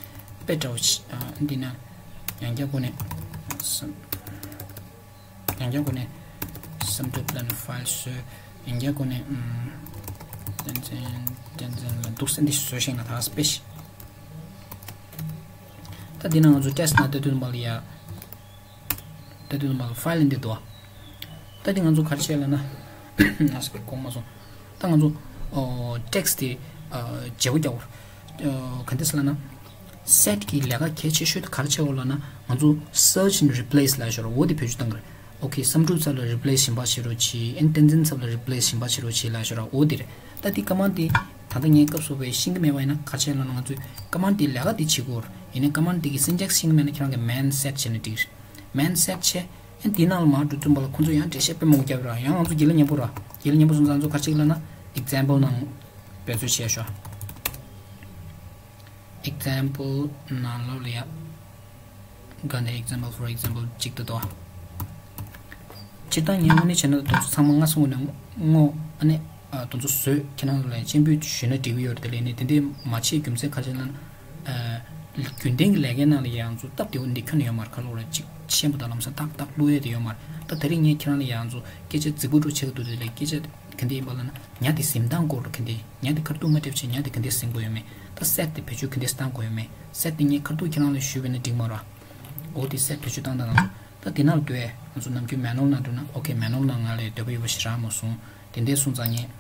དཔེ་འདྲ་པོ་ཞིག་ཨ། འདི་ན་ཡང་བསྐྱར་སྒོ་ནས་བསམ། ཡང་བསྐྱར་སྒོ་ནས་བསམ་གྲུབ་ལབ་ནས་ཕའིལ་བཟོས། ཡང་བསྐྱར་སྒོ་ནས་ཨམ། Tenzin Tenzin ལབ་འདུག་སེ་འདི་བཟོས་ཤིང་ལ་ད་དཔེ་ཞིག་ད་འདི་ན་ང་ཚོ་ཊེསི་ཊི་ནང་ལྟ་དུས་མ་ལ་ཡ། ལྟ་དུས་མ་ལ་ཕའིལ་འདི་འདུག་ད་འདི་ང་ཚོ་ག་རེ་བྱས་ལབ་ན། ཨ་སི་གོ་མ་སོང་། ད་ང་ཚོ་ཨོ་ཊེག་སི་དེ་ཨ་བརྗེ་པོ་རྒྱག་དགོས། ཨོ་ག་འདྲས་ལབ་ན། སེཊ་གི་ལས་ཀ་གལ་ཆེ་ཤོས་དེ་ག་རེ་བྱེད་དགོས་ལབ་ན། ང་ཚོ་search and replace ལབ་ཤོར་འོ་དེ་བེད་སྤྱོད་གཏང་གི་རེད། ཨོ་ཁེ། བསམ་གྲུབ་ཚབ་ལ་རི་པི་ལེ་སི་གཞན་པ་བྱེད་རོགས་གྱིས། ཨན་བསྟན་འཛིན་ཚབ་ལ་རི་པི་ལེ་སི་གཞན་པ་བྱེད་རོགས་གྱིས་ལབ་ཤོར་འོ་དེ་རེད། ད་དེ་ཀ་མན་ཌི་དེ་ད་ལྟ་ངས་སྐབས་སུ་བས་ཤེས་ཀྱི་མེད་པ་ཡིན་ན་ག་རེ་བྱེད་ལབ་ན། ང་ཚོས་ཀ་མན་ཌི་དེ་ལས་ཀ་དེ་བྱེད་དགོས་རེད། ཡིན་ནའི་ཀ་མན་ཌི་དེ་གི་སིན་ཊེག་སི་ཤེས་ཀྱི་མེད་ན་ཁྱེད་རང་གི་མེན་སེཊ་བྱས་ན་འགྲིག་རེད། མེན་སེཊ་བྱས། ཨན་དེའི་ནང་ལ་མར་འགྲོ་དུས་ཙམ་པ་ལ་ཁོང་ཚོས་ཡང་འགྲེལ་བཤད་དཔེ་མང་པོ་བརྒྱབ་ར། ཡང་ང་ཚོ་རྒྱུས་ལ་ཉན་པོ་ར། རྒྱུས་ལ་ཉན་པོ་སོང་ཙང་ང་ཚོ་ག་རེ་བྱེད་ལབ་ན། ཨེག་ཛམ་པལ་ནང་འབད་རྩོལ་བྱས་ཤོག example ནང་ལོགས་ལ་ཡ། ག་ནས་example, for example གཅིག་ཏུ་དོ། སྤྱིར་བཏང་ངས་དངོས་གནས་བྱས་ན་དེ་ཚོ་ཚང་མ་སྔ་ས་ངོས་ནས་བསྔོ། ཨ་ནི། ཨ། དེ་ཚོ་བཟོས་ཁྱེད་རང་ལ་སྤྱན་འབུལ་ཞུས་ན་འགྲིག་གི་ཡོད་རེད། དེ་ལས་ནི་དེ་འདྲས་མ་བྱེད་རྒྱུ་མཚན་ག་རེ་ལབ་ན། ཨ། རྒྱུན་ལྡན་གྱི་ལས་ཀའི་ནང་ལ་ཡང་ཚོ་སྟབས་བདེ་པོ་འདི་ཁྱོན་ནས་ཡོད་མ་རེད། ཁ་ལོ་ར་གཅིག་ཤེས་པ་དང་ལམ་སང་ཏག་ཏག་བླུག་ཡས་དེ་ཡོད་མ་རེད། ད་དེ་རིང་ངས་ཁྱེད་རང་ལ་ཡང་ཚོ་སྐད་ཆ་རྫིག་པོ་འདྲ་བོ་བྱེད་ཀྱི་འདུག་དེ་ལས་སྐད་ཆ། ག་འདྲས་ཡིན་པ་ལབ་ན། ཉ་དེ་གཟིམ་སྟངས་སྐོར་ག་འདྲས། ཉ་དེ་ཁ་ཐུག་མ་སྤྲད་བྱས་ཉ་དེ་ག་འདྲས་གཟིམ་དགོས་ཡོད་མེད། ད་སེཊ་དེ་བེད་སྤྱོད་ག་འདྲས་བཏང་དགོས་ཡོད་མེད། སེཊ་དེ་ངས་ཁ་ཐུག་ཁྱེད་རང་ལ་ཞུས་པ་ཡིན་ན་འགྲིག་མ་རེད། འོ་དེ་སེཊ་བེད་སྤྱོད་བཏང་དང་ང་ཚོ་ད་དེ་ནང་ལ་འགྲོ་ཡས། ང་ཚོ་ནམ་རྒྱུན་མེ་ནུ་ཨལ་ནང་འགྲོ་ན། ཨོ་ཁེ། མེ་ནུ་ཨལ་ནང་ང་ལ་འདོད་པ་ཡོད་པ་ཞིག་རག་མ་སོང་། དེ་འདྲའི་སོང་ཙང་ངས་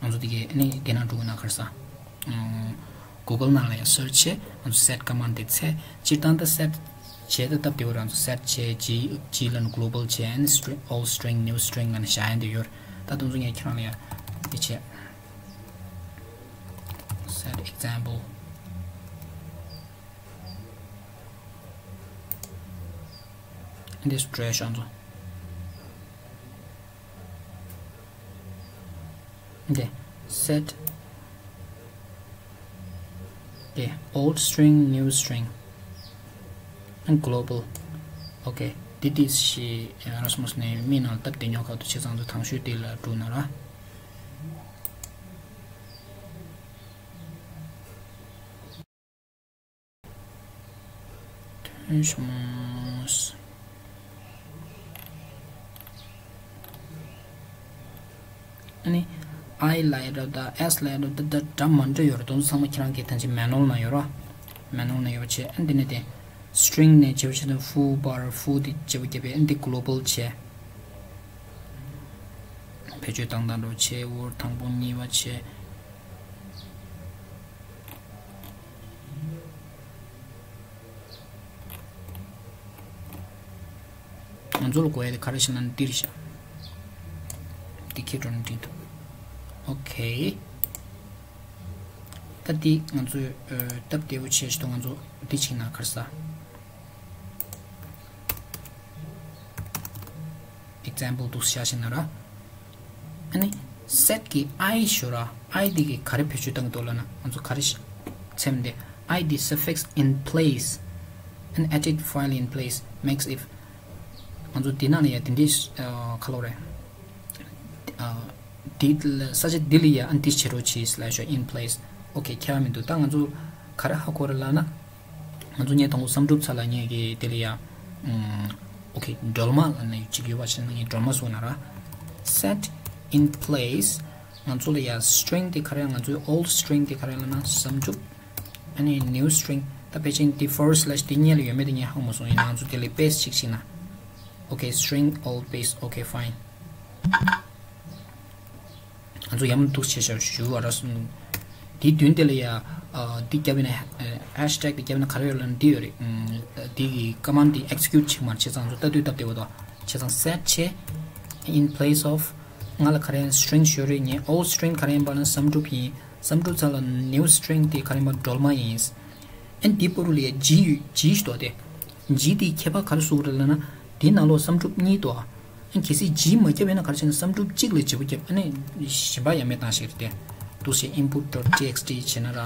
ང་ཚོ་དེ་གའི་ཨ་ནི་དེ་ནང་འགྲོ་དགོས་ན་ག་རེ་ཟ། Google ནང་ལ་ཡང་search བྱས། ང་ཚོ་set command དེ་བཙལ། སྤྱིར་བཏང་ད་set བྱས་ད་སྟབས་བདེ་བོ་རང་ཚོ་set བྱས། G G ལ་ནི་global བྱས། ཨ་ནི་string, old string, new string ལ་ནི་བཞག་ཡ་འདི་ཡོད། ད་དུང་ཚོ་ངས་ཁྱེད་རང་ལ་ཡང་དེ་བྱས། Set example འདི་སྤྲོད་ཤོག་ཚོ། འདི་set འདི་old string, new string and global. Okay, འདི་འདི་ཞིག་ར་སི་མོ་སི་ནས་མི་ནང་སྟབས་བདེ་ཉོ་ཁ་ཐུག་བྱས་ཙང་ཚོ་དང་ཤོས་འདི་ལ་འགྲོ་ན་ར། ཐོན་སོང་། ཨ་ནི་I ལ་ཡ་རབ་དང་S ལ་ཡ་རབ་དང་ད་འདྲ་མ་འདྲ་ཡོད་རེད། དེ་ཚོ་ཚང་མ་ཁྱེད་རང་གིས་ཐམས་ཅད་manual ནང་ཡོད་ར། manual ནང་ཡོད་བྱས། ཨ་འདི་ནས་དེ་string ནས་བྱེད་བྱེད་དང་foo bar foo དེ་བྱེད་པ་བརྒྱབ་པས། ཨ་འདི་global བྱས། བེད་སྤྱོད་བཏང་སྟངས་འགྲོ་བྱས། འོར་དང་པོ་གཉིས་པ་བྱས། ང་ཚོ་ལ་དགོས་ཡ་དེ་ག་རེ་ཞིག་ལབ་ན་འདིར་བཞག་འདི་ཁྱེད་འགྲོ་ན་འགྲིག་འདུག་ཨོ་ཁེ། ད་འདི་ང་ཚོས་ཨ་སྟབས་བདེ་བོ་བྱས་ཤིག་ཏུ་ང་ཚོ་འདི་བྱས་ན་ག་རེ་ཟ། example འདུག་བཞག་ཤིག་ན་ར། ཨ་ནི་set གི་I ཞོར་ར། I འདི་གི་ག་རེ་བེད་སྤྱོད་བཏང་གི་འདུག་ལབ་ན། ང་ཚོ་ག་རེ་ཞིག་ཚེམ་འདི། I འདི་suffix in place, an edit file in place makes if ང་ཚོ་འདི་ནང་ལ་ཡ་དེ་འདྲའི་ཨ་ཁ་ལོ་རེད། ཨ་འདི་ལ་ས་ཆ་འདི་ལ་ཡ་ཨ་འདི་བྱེད་རོགས་གྱིས་ལབ་ཤོག in place. ཨོ་ཁེ། ཁྱད་པར་མི་འདུག་ད་ང་ཚོ་ག་རེ་ཧ་གོ་རེད་ལབ་ན། ང་ཚོ་ངས་དང་པོ་བསམ་གྲུབ་ཚ་ལགས་ངས་ཀྱི་དེ་ལ་ཡ། ཨོ་ཁེ། སྒྲོལ་མ་ལབ་ནས་ཅིག་ཡོད་པ་བྱས་ན་ངས་སྒྲོལ་མ་བཟོ་ན་ར། set in place ང་ཚོ་ལ་ཡ་string དེ་ག་རེ། ང་ཚོའི་old string དེ་ག་རེ་ལབ་ན་བསམ་གྲུབ། ཨ་ནི་new string ད་ཕལ་ཆེར་འདི་forward slash དེ་སྔོན་ལ་ཡོད་མེད་དེ་ངས་ཧ་གོ་མ་སོང་། ཡིན་ན་ང་ཚོ་དེ་ལ་paste ཅིག་བྱས་ན། ཨོ་ཁེ། string old paste. ཨོ་ཁེ། fine. ང་ཚོ་ཡང་འདུག་བྱས་ཤག་ཞུ་བ་ར་སོང་། དེའི་མདུན་དེ་ལ་ཡ། ཨ་འདི་རྒྱབ་ཡིན་ན་ཨ་hashtag དེ་རྒྱབ་ཡིན་ན་ག་རེ་ཡོད་ལབ་ན་འདི་ཡོད་རེད། ཨམ་འདི་གི་command དེ་execute བྱེད་མ་བྱས་ཙང་ཚོ་ལྟ་དུས་སྟབས་བདེ་བོ་དང་བྱས་ཙང་set བྱས། in place of ང་ལ་ག་རེ་string ཞོར་རེད། ངའི་old string ག་རེ་ཡིན་པ་ལབ་ན་བསམ་གྲུབ་ཡིན། བསམ་གྲུབ་ཚ་ལ་new string དེ་ག་རེ་ཡིན་པ་སྒྲོལ་མ་ཡིན། ཨན་འདི་པོ་རུ་ལ་ཡ་G ཡོད། G ཞིག་འདུག་སྟེ། G དེའི་ཁྱད་པར་ག་རེ་བཟོ་གི་རེད་ལབ་ན། དེའི་ནང་ལོགས་བསམ་གྲུབ་གཉིས་འདུག་ཨ་གལ་སྲིད་G མ་བརྒྱབ་ཡོད་ན་ག་རེ་བྱས་ན་བསམ་གྲུབ་གཅིག་ལ་བརྗེ་པོ་བརྒྱབ། ཨ་ནི་གཞན་པ་ཡང་མེད་བཏང་ཤེས་རེད་དེ། འདུག་སེ་input dot txt བྱས་ན་ར། ཨ་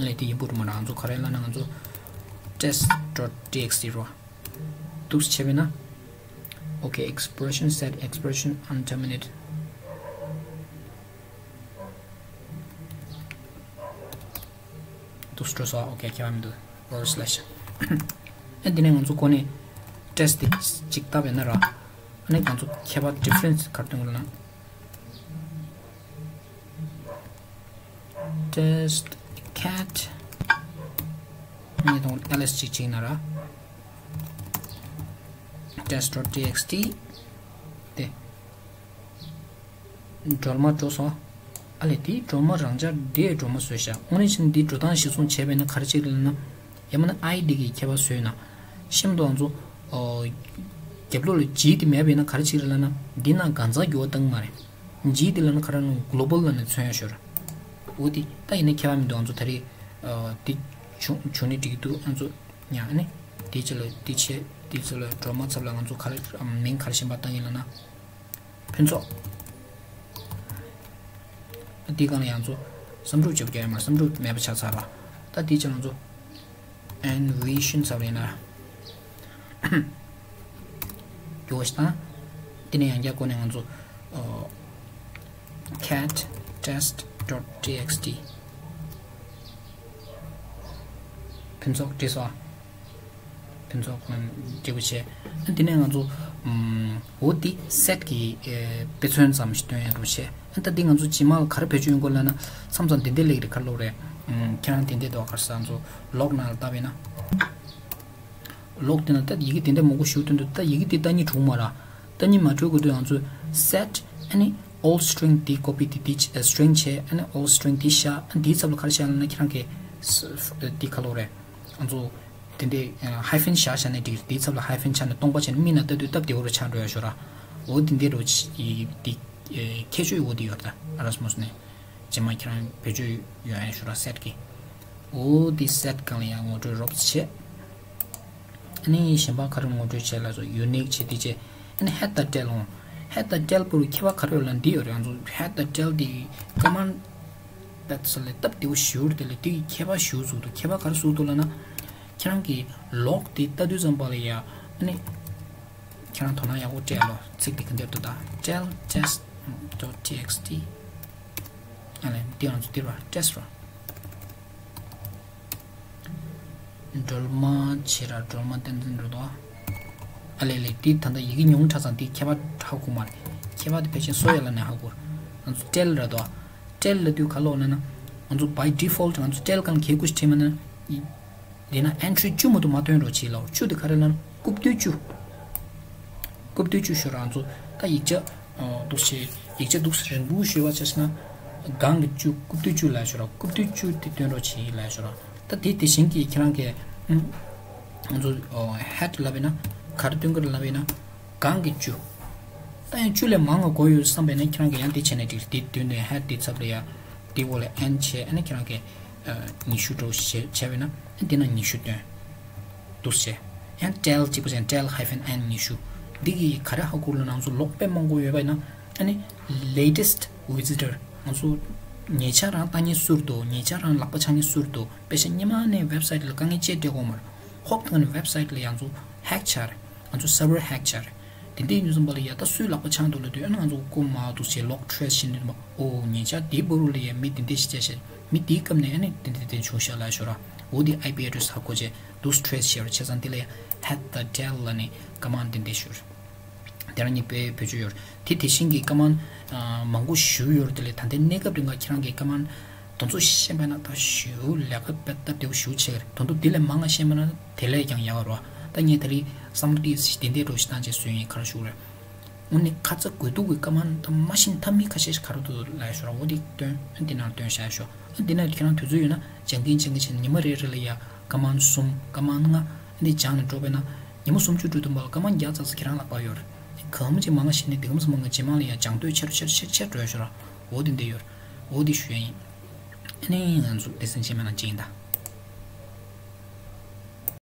ལས་དེ་input མ་ར་ང་ཚོ་ག་རེ་ལབ་ན་ང་ཚོ་test dot txt རོ། འདུག་སེ་བྱས་པས་ན། Okay, expression set expression unterminate འདུག་སྤྲོད་སོ། ཨོ་ཁེ། ཁྱད་པར་མི་འདུག forward slash ཨ་འདི་ནས་ང་ཚོ་གོ་ནས་test དེ་གཅིག་བཏབ་ཡོད་ན་ར། ཨ་ནི་ང་ཚོ་ཁྱད་པར་difference ག་རེ་སྟོན་དགོས་ལབ་ན། test cat ཨ་ནི་དང་ls གཅིག་བྱས་ན་ར། test dot txt དེ། སྒྲོལ་མ་འགྲོ་སོང་། ཨ་ལས་དེའི་སྒྲོལ་མ་རང་འཇགས་དེའི་སྒྲོལ་མ་བཟོས་ཤག་དངོས་གནས་བྱས་ན་འདིའི་འགྲོ་སྟངས་གཞིར་བཟུང་བྱས་པས་ན་ག་རེ་བྱེད་ཀྱི་རེད་ལབ་ན། ཡང་མིན་ན་I འདི་གི་ཁྱད་པར་བཟོས་ན། གཤམ་དུ་ང་ཚོ་ཨོ་རྒྱབ་ལོགས་ལ་G དེ་མེད་པས་ན་ག་རེ་བྱེད་ཀྱི་རེད་ལབ་ན། འདི་ན་གང་ཟག་འགྱུར་བ་བཏང་མ་རེད། G དེ་ལབ་ན་ག་རེ་ལབ་ན་global ལབ་ནས་མཚོན་ཡ་ཤོར། འོ་དེ་ད་ཡིན་ན་ཁྱད་པར་མི་འདུག་ང་ཚོ་ད་རེས་ཨོ་དེ་བྱུང་བྱུང་ནས་འགྲིག་གི་འདུག་ང་ཚོ་ཡང་ཨ་ནི་དེ་ཅི་ལ་དེ་ཆེ་དེ་ཚོ་ལ་སྒྲོལ་མ་ཚབ་ལ་ང་ཚོ་ག་རེ་མིང་ག་རེ་གཞན་པ་བཏང་ཡིན་ལབ་ན། ཕུན་ཚོགས། འདི་གང་ལ་ཡང་ཚོ་བསམ་གྲུབ་བྱེད་པ་རྒྱག་ཡ་མ་བསམ་གྲུབ་མེད་པ་ཆགས་ཚར་བ། ད་འདི་ཅི་ང་ཚོ་envision ཚར་བ་ཡིན་ན། སྐྱོ་བ་ཞིག་དང་། འདི་ནས་ཡང་བསྐྱར་བསྐོར་ནས་ང་ཚོ་cat test dot txt ཕུན་ཚོགས་བྲིས་སོ། ཕུན་ཚོགས་ལ་འབྲས་བུ་བྱས། ཨ་དེ་ནས་ང་ཚོ་ཨམ་འོ་དེ་set གི་ཨེ་དཔེ་མཚོན་ཙམ་ཞིག་སྟོན་ཡ་འདྲ་བྱས། ཨ་ད་འདི་ང་ཚོ་རྗེས་མ་ལ་ག་རེ་བེད་སྤྱོད་ཡོང་དགོས་ལབ་ན། མཚམས་མཚམས་དེ་འདྲའི་ལེགས་རེད་ག་རེ་ལབ་རེད། ཨམ་ཁྱེད་རང་དེ་འདྲའི་འདུག་ག་རེ་ཟ་ང་ཚོ་log ནང་ལ་བལྟས་པས་ན། log དེ་ན་ད་ཡི་གེ་དེ་འདྲ་མང་པོ་ཞིག་ཐོན་འདུག་ད་ཡི་གེ་དེ་ལྟ་ཉིད་གྲུང་མ་ར། ལྟ་ཉིད་མ་གྲུང་དགོས་དུས་ང་ཚོ་set ཨ་ནི་old string དེ་copy དེ་དེ་string བྱས། ཨ་ནི་old string དེ་བཞག་ཨ་ནི་དེའི་ཚབ་ལ་ག་རེ་བཞག་ལབ་ན། ཁྱེད་རང་གི་དེ་ག་ལབ་དགོས་རེད། ང་ཚོ་དེ་འདྲའི་hyphen བཞག་བཞག་ནས་འགྲིག་དེའི་ཚབ་ལ་hyphen བྱས་ནས་སྟོང་པ་བྱས་ནས་མི་ན་ལྟ་དུས་སྟབས་བདེ་བོ་རུ་ཆགས་འགྲོ་ཡ་ཤོད་ར། འོ་དེ་འདྲའི་རུ་དེ་ཁྱད་ཆོས་འོ་དེ་ཡོད་རེད་ད། Erasmus ནས་རྗེས་མ་ཁྱེད་རང་བེད་སྤྱོད་ཡོང་ཡ་ཤོད་ར་set གི། འོ་དེ་set སྒང་ལ་ཡང་ངོ་སྤྲོད་རོབ་ཙམ་བྱས། ཨ་ནི་གཞན་པ་ག་རེ་ངོ་སྤྲོད་བྱས་ལབ་སོང་། unique བྱས་དེ་བྱས། ཨ་ནི་head དང་tail འོང་། head དང་tail བར་ཁྱད་པར་ག་རེ་ཡོད་ལབ་ན་འདི་ཡོད་རེད། ང་ཚོ་head དང་tail དེ་command path ལ་སྟབས་བདེ་བོ་ཞེ་པོ་རེད། དེ་ལ་དེ་ཁྱད་པར་ཞེ་པོ་བཟོ་འདུག་ཁྱད་པར་ག་རེ་བཟོ་འདུག་ལབ་ན། ཁྱེད་རང་གི་log དེ་ལྟ་དུས་ཙམ་པ་ལ་ཡ། ཨ་ནི་ཁྱེད་རང་དོ་སྣང་ཡག་པོ་སྤྲད་ལོ། ཚིག་དེ་ག་འདྲ་འདུག་ད། tail test dot txt ཨ་ལས་འདི་ང་ཚོ་འདིར་བ་test རོ། སྒྲོལ་མ་བྱེད་ར། སྒྲོལ་མ་བསྟན་འཛིན་འགྲོ་དོ། ཨ་ལས་ལས་འདི་ད་ལྟ་ཡི་གེ་ཉུང་དྲགས་ཙང་འདི་ཁྱད་པར་ཧ་གོ་མ་རེད། ཁྱད་པར་དེ་ཕལ་ཆེར་སོ་ཡ་ལ་ནས་ཧ་གོ། ང་ཚོ་tail ར་དོ། tail ལབ་དུས་ག་ལབ་ན་ན། ང་ཚོ་by default ང་ཚོ་tail སྒང་གལ་ཀུ་ཞིག་བྲིས་མ་ན། དེ་ན་entry བཅུ་མ་གཏོགས་མ་ཐོན་རོགས་བྱེད་ལ། བཅུ་དེ་ག་རེ་ལབ་ན། རྐུབ་སྟོད་བཅུ། རྐུབ་སྟོད་བཅུ་ཤོད་ར། ང་ཚོ་ད་ཡིག་ཆ་འདུག་སེ་ཡིག་ཆ་འདུག་སེ་རིང་པོ་ཞུས་པ་བྱས་ན། སྒང་གི་བཅུ་རྐུབ་སྟོད་བཅུ་ལབ་ཤོད་ར། རྐུབ་སྟོད་བཅུ་དེ་སྟོན་རོགས་བྱེད་ལབ་ཤོད་ར། ད་དེ་དེ་བཞིན་གྱི་ཁྱེད་རང་གི་ང་ཚོ་head ལབ་ཡིན་ན་ག་རེ་སྟོན་གི་རེད་ལབ་ཡིན་ན། སྒང་གི་བཅུ། ད་ཡང་བཅུ་ལས་མང་བ་དགོས་ཡོད་བསམ་པས་ན་ཁྱེད་རང་གིས་ཡང་དེ་བྱས་ན་འགྲིག་དེ་མདུན་དུ་head དེ་ཚབ་ལ་ཡ། དེ་འོག་ལ་n བྱས་ཨ་ནི་ཁྱེད་རང་གིས་ཉི་ཤུ་འགྲོ་བྱས་བྱས་པས་ན་ཨ་འདི་ན་ཉི་ཤུ་སྟོན། འདུག་སེ། ཡང་tail གཅིག་པ་བྱས་tail hyphen n ཉི་ཤུ། འདི་གིས་ག་རེ་ཧ་གོ་ལབ་ན་ང་ཚོ་log དཔེ་མང་པོ་ཡོད་པས་ན་ཨ་ནི་latest visitor ང་ཚོ་ཉེ་ཆར་རང་ལྟ་མཁན་སུ་རེད་འདུག་ཉེ་ཆར་རང་ལག་པ་འཆང་མཁན་སུ་རེད་འདུག་དཔེ་ཆ་སྔོན་མ་ནས་website ལ་དཀའ་ངལ་ཅིག་འཕྲད་ཡོད་མ་རེད། ཧོབ་ཐང་ནས་website ལ་ཡང་ཚོ་hack བྱས་རེད། ང་ཚོ་server hack བྱས་རེད། དེ་འདྲའི་ཡིན་ཙམ་པ་ལ་ཡ་ད་སུའི་ལག་པ་འཆང་འདུག་ལབ་དུས་ཨ་ནི་ང་ཚོ་རྐུན་མ་འདུག་བྱས་log trace བྱེད་འདུག་མ། ཨོ་ཉེ་ཆར་དེའི་བར་དུ་ལ་ཡ་མི་དེ་འདྲ་ཞིག་བྱས་ཤག་མི་དེའི་སྐབས་ནས་ཨ་ནི་དེ་འདྲ་དེ་འདྲ་བྱུང་ཤག་ལབ་ཤོད་ར། འོ་དེ་I P address ཧ་གོ་བྱས་འདུག trace བྱས་ར། བྱས་ཙང་དེ་ལ་ཡ་head དང་tail ལབ་ནས་command དེ་འདྲ་ཤོད་ར། དེ་རང་ཉིད་དཔེ་བེད་སྤྱོད་ཡོད་རེད། དེ་དེ་བཞིན་གྱི་command མང་པོ་ཞིག་ཡོད་རེད། དེ་ལས་ད་ལྟའི་གནས་སྐབས་རིང་ག་ཁྱེད་རང་གི་command དེ་ཚོ་ཤེས་པ་ན་ད་ཞེ་པོ་ལས་ཀ་དཔེ་སྟབས་བདེ་པོ་ཞེ་པོ་བྱེད་ཀྱི་རེད། དོན་དུ་དེ་ལས་མང་ང་ཤེས་པ་ན་དེ་ལས་ཀྱང་ཡག་པ་རེད་བ། ད་ངས་ད་རེས་བསམ་བློ་ཏོག་ཙམ་དེ་འདྲའི་འདྲ་བོ་ཞིག་བཏང་བྱས་བཟོས་ཡིན། ག་རེ་ཞུ་དགོས་རེད། དངོས་གནས་ཁ་ཚ་དགོས་གཏུགས་ཀྱི་command ད་མ་ཤེས་ཐབས་མེད་ཁ་ཤས་ཤིག་ག་རེ་འདུག་ལབ་ཤོད་ར། འོ་དེ་སྟོན། འདི་ནང་སྟོན་བཞག་ཤོག་འདི་ནང་ཁྱེད་རང་དུས་ཚོད་ཡོད་ན་སྦྱང་གིན་སྦྱང་གིན་བྱས་ནས་ཉི་མ་རེ་རེ་ལ་ཡ་command གསུམ་command ལྔ་འདི་སྦྱངས་ནས་འགྲོ་བས་ན་ཉི་མ་སུམ་ཅུ་དྲུག་ཐུབ་པ་ལ་command བརྒྱ་ཙམ་ཙམ་ཁྱེད་རང་ལག་པ་ཡོད་རེད། གང་མ་ཅིག་མང་ང་ཤེས་ནས་དེ་གམ་ཙམ་མང་ང་རྗེས་མ་ལ་ཡ་སྦྱང་འདོད་ཆེ་རུ་ཆེ་རུ་ཆེ་རུ་ཆེ་རུ་འགྲོ་ཡ་ཤོད་ར། འོ་དེ་འདྲ་ཡོད་རེད། འོ་དེ་ཞུ་ཡ་ཡིན། ཨ་ནི་ང་ཚོ་སྡེ་ཚན་རྗེས་མའི་ནང་མཇལ་ཡིན་ད།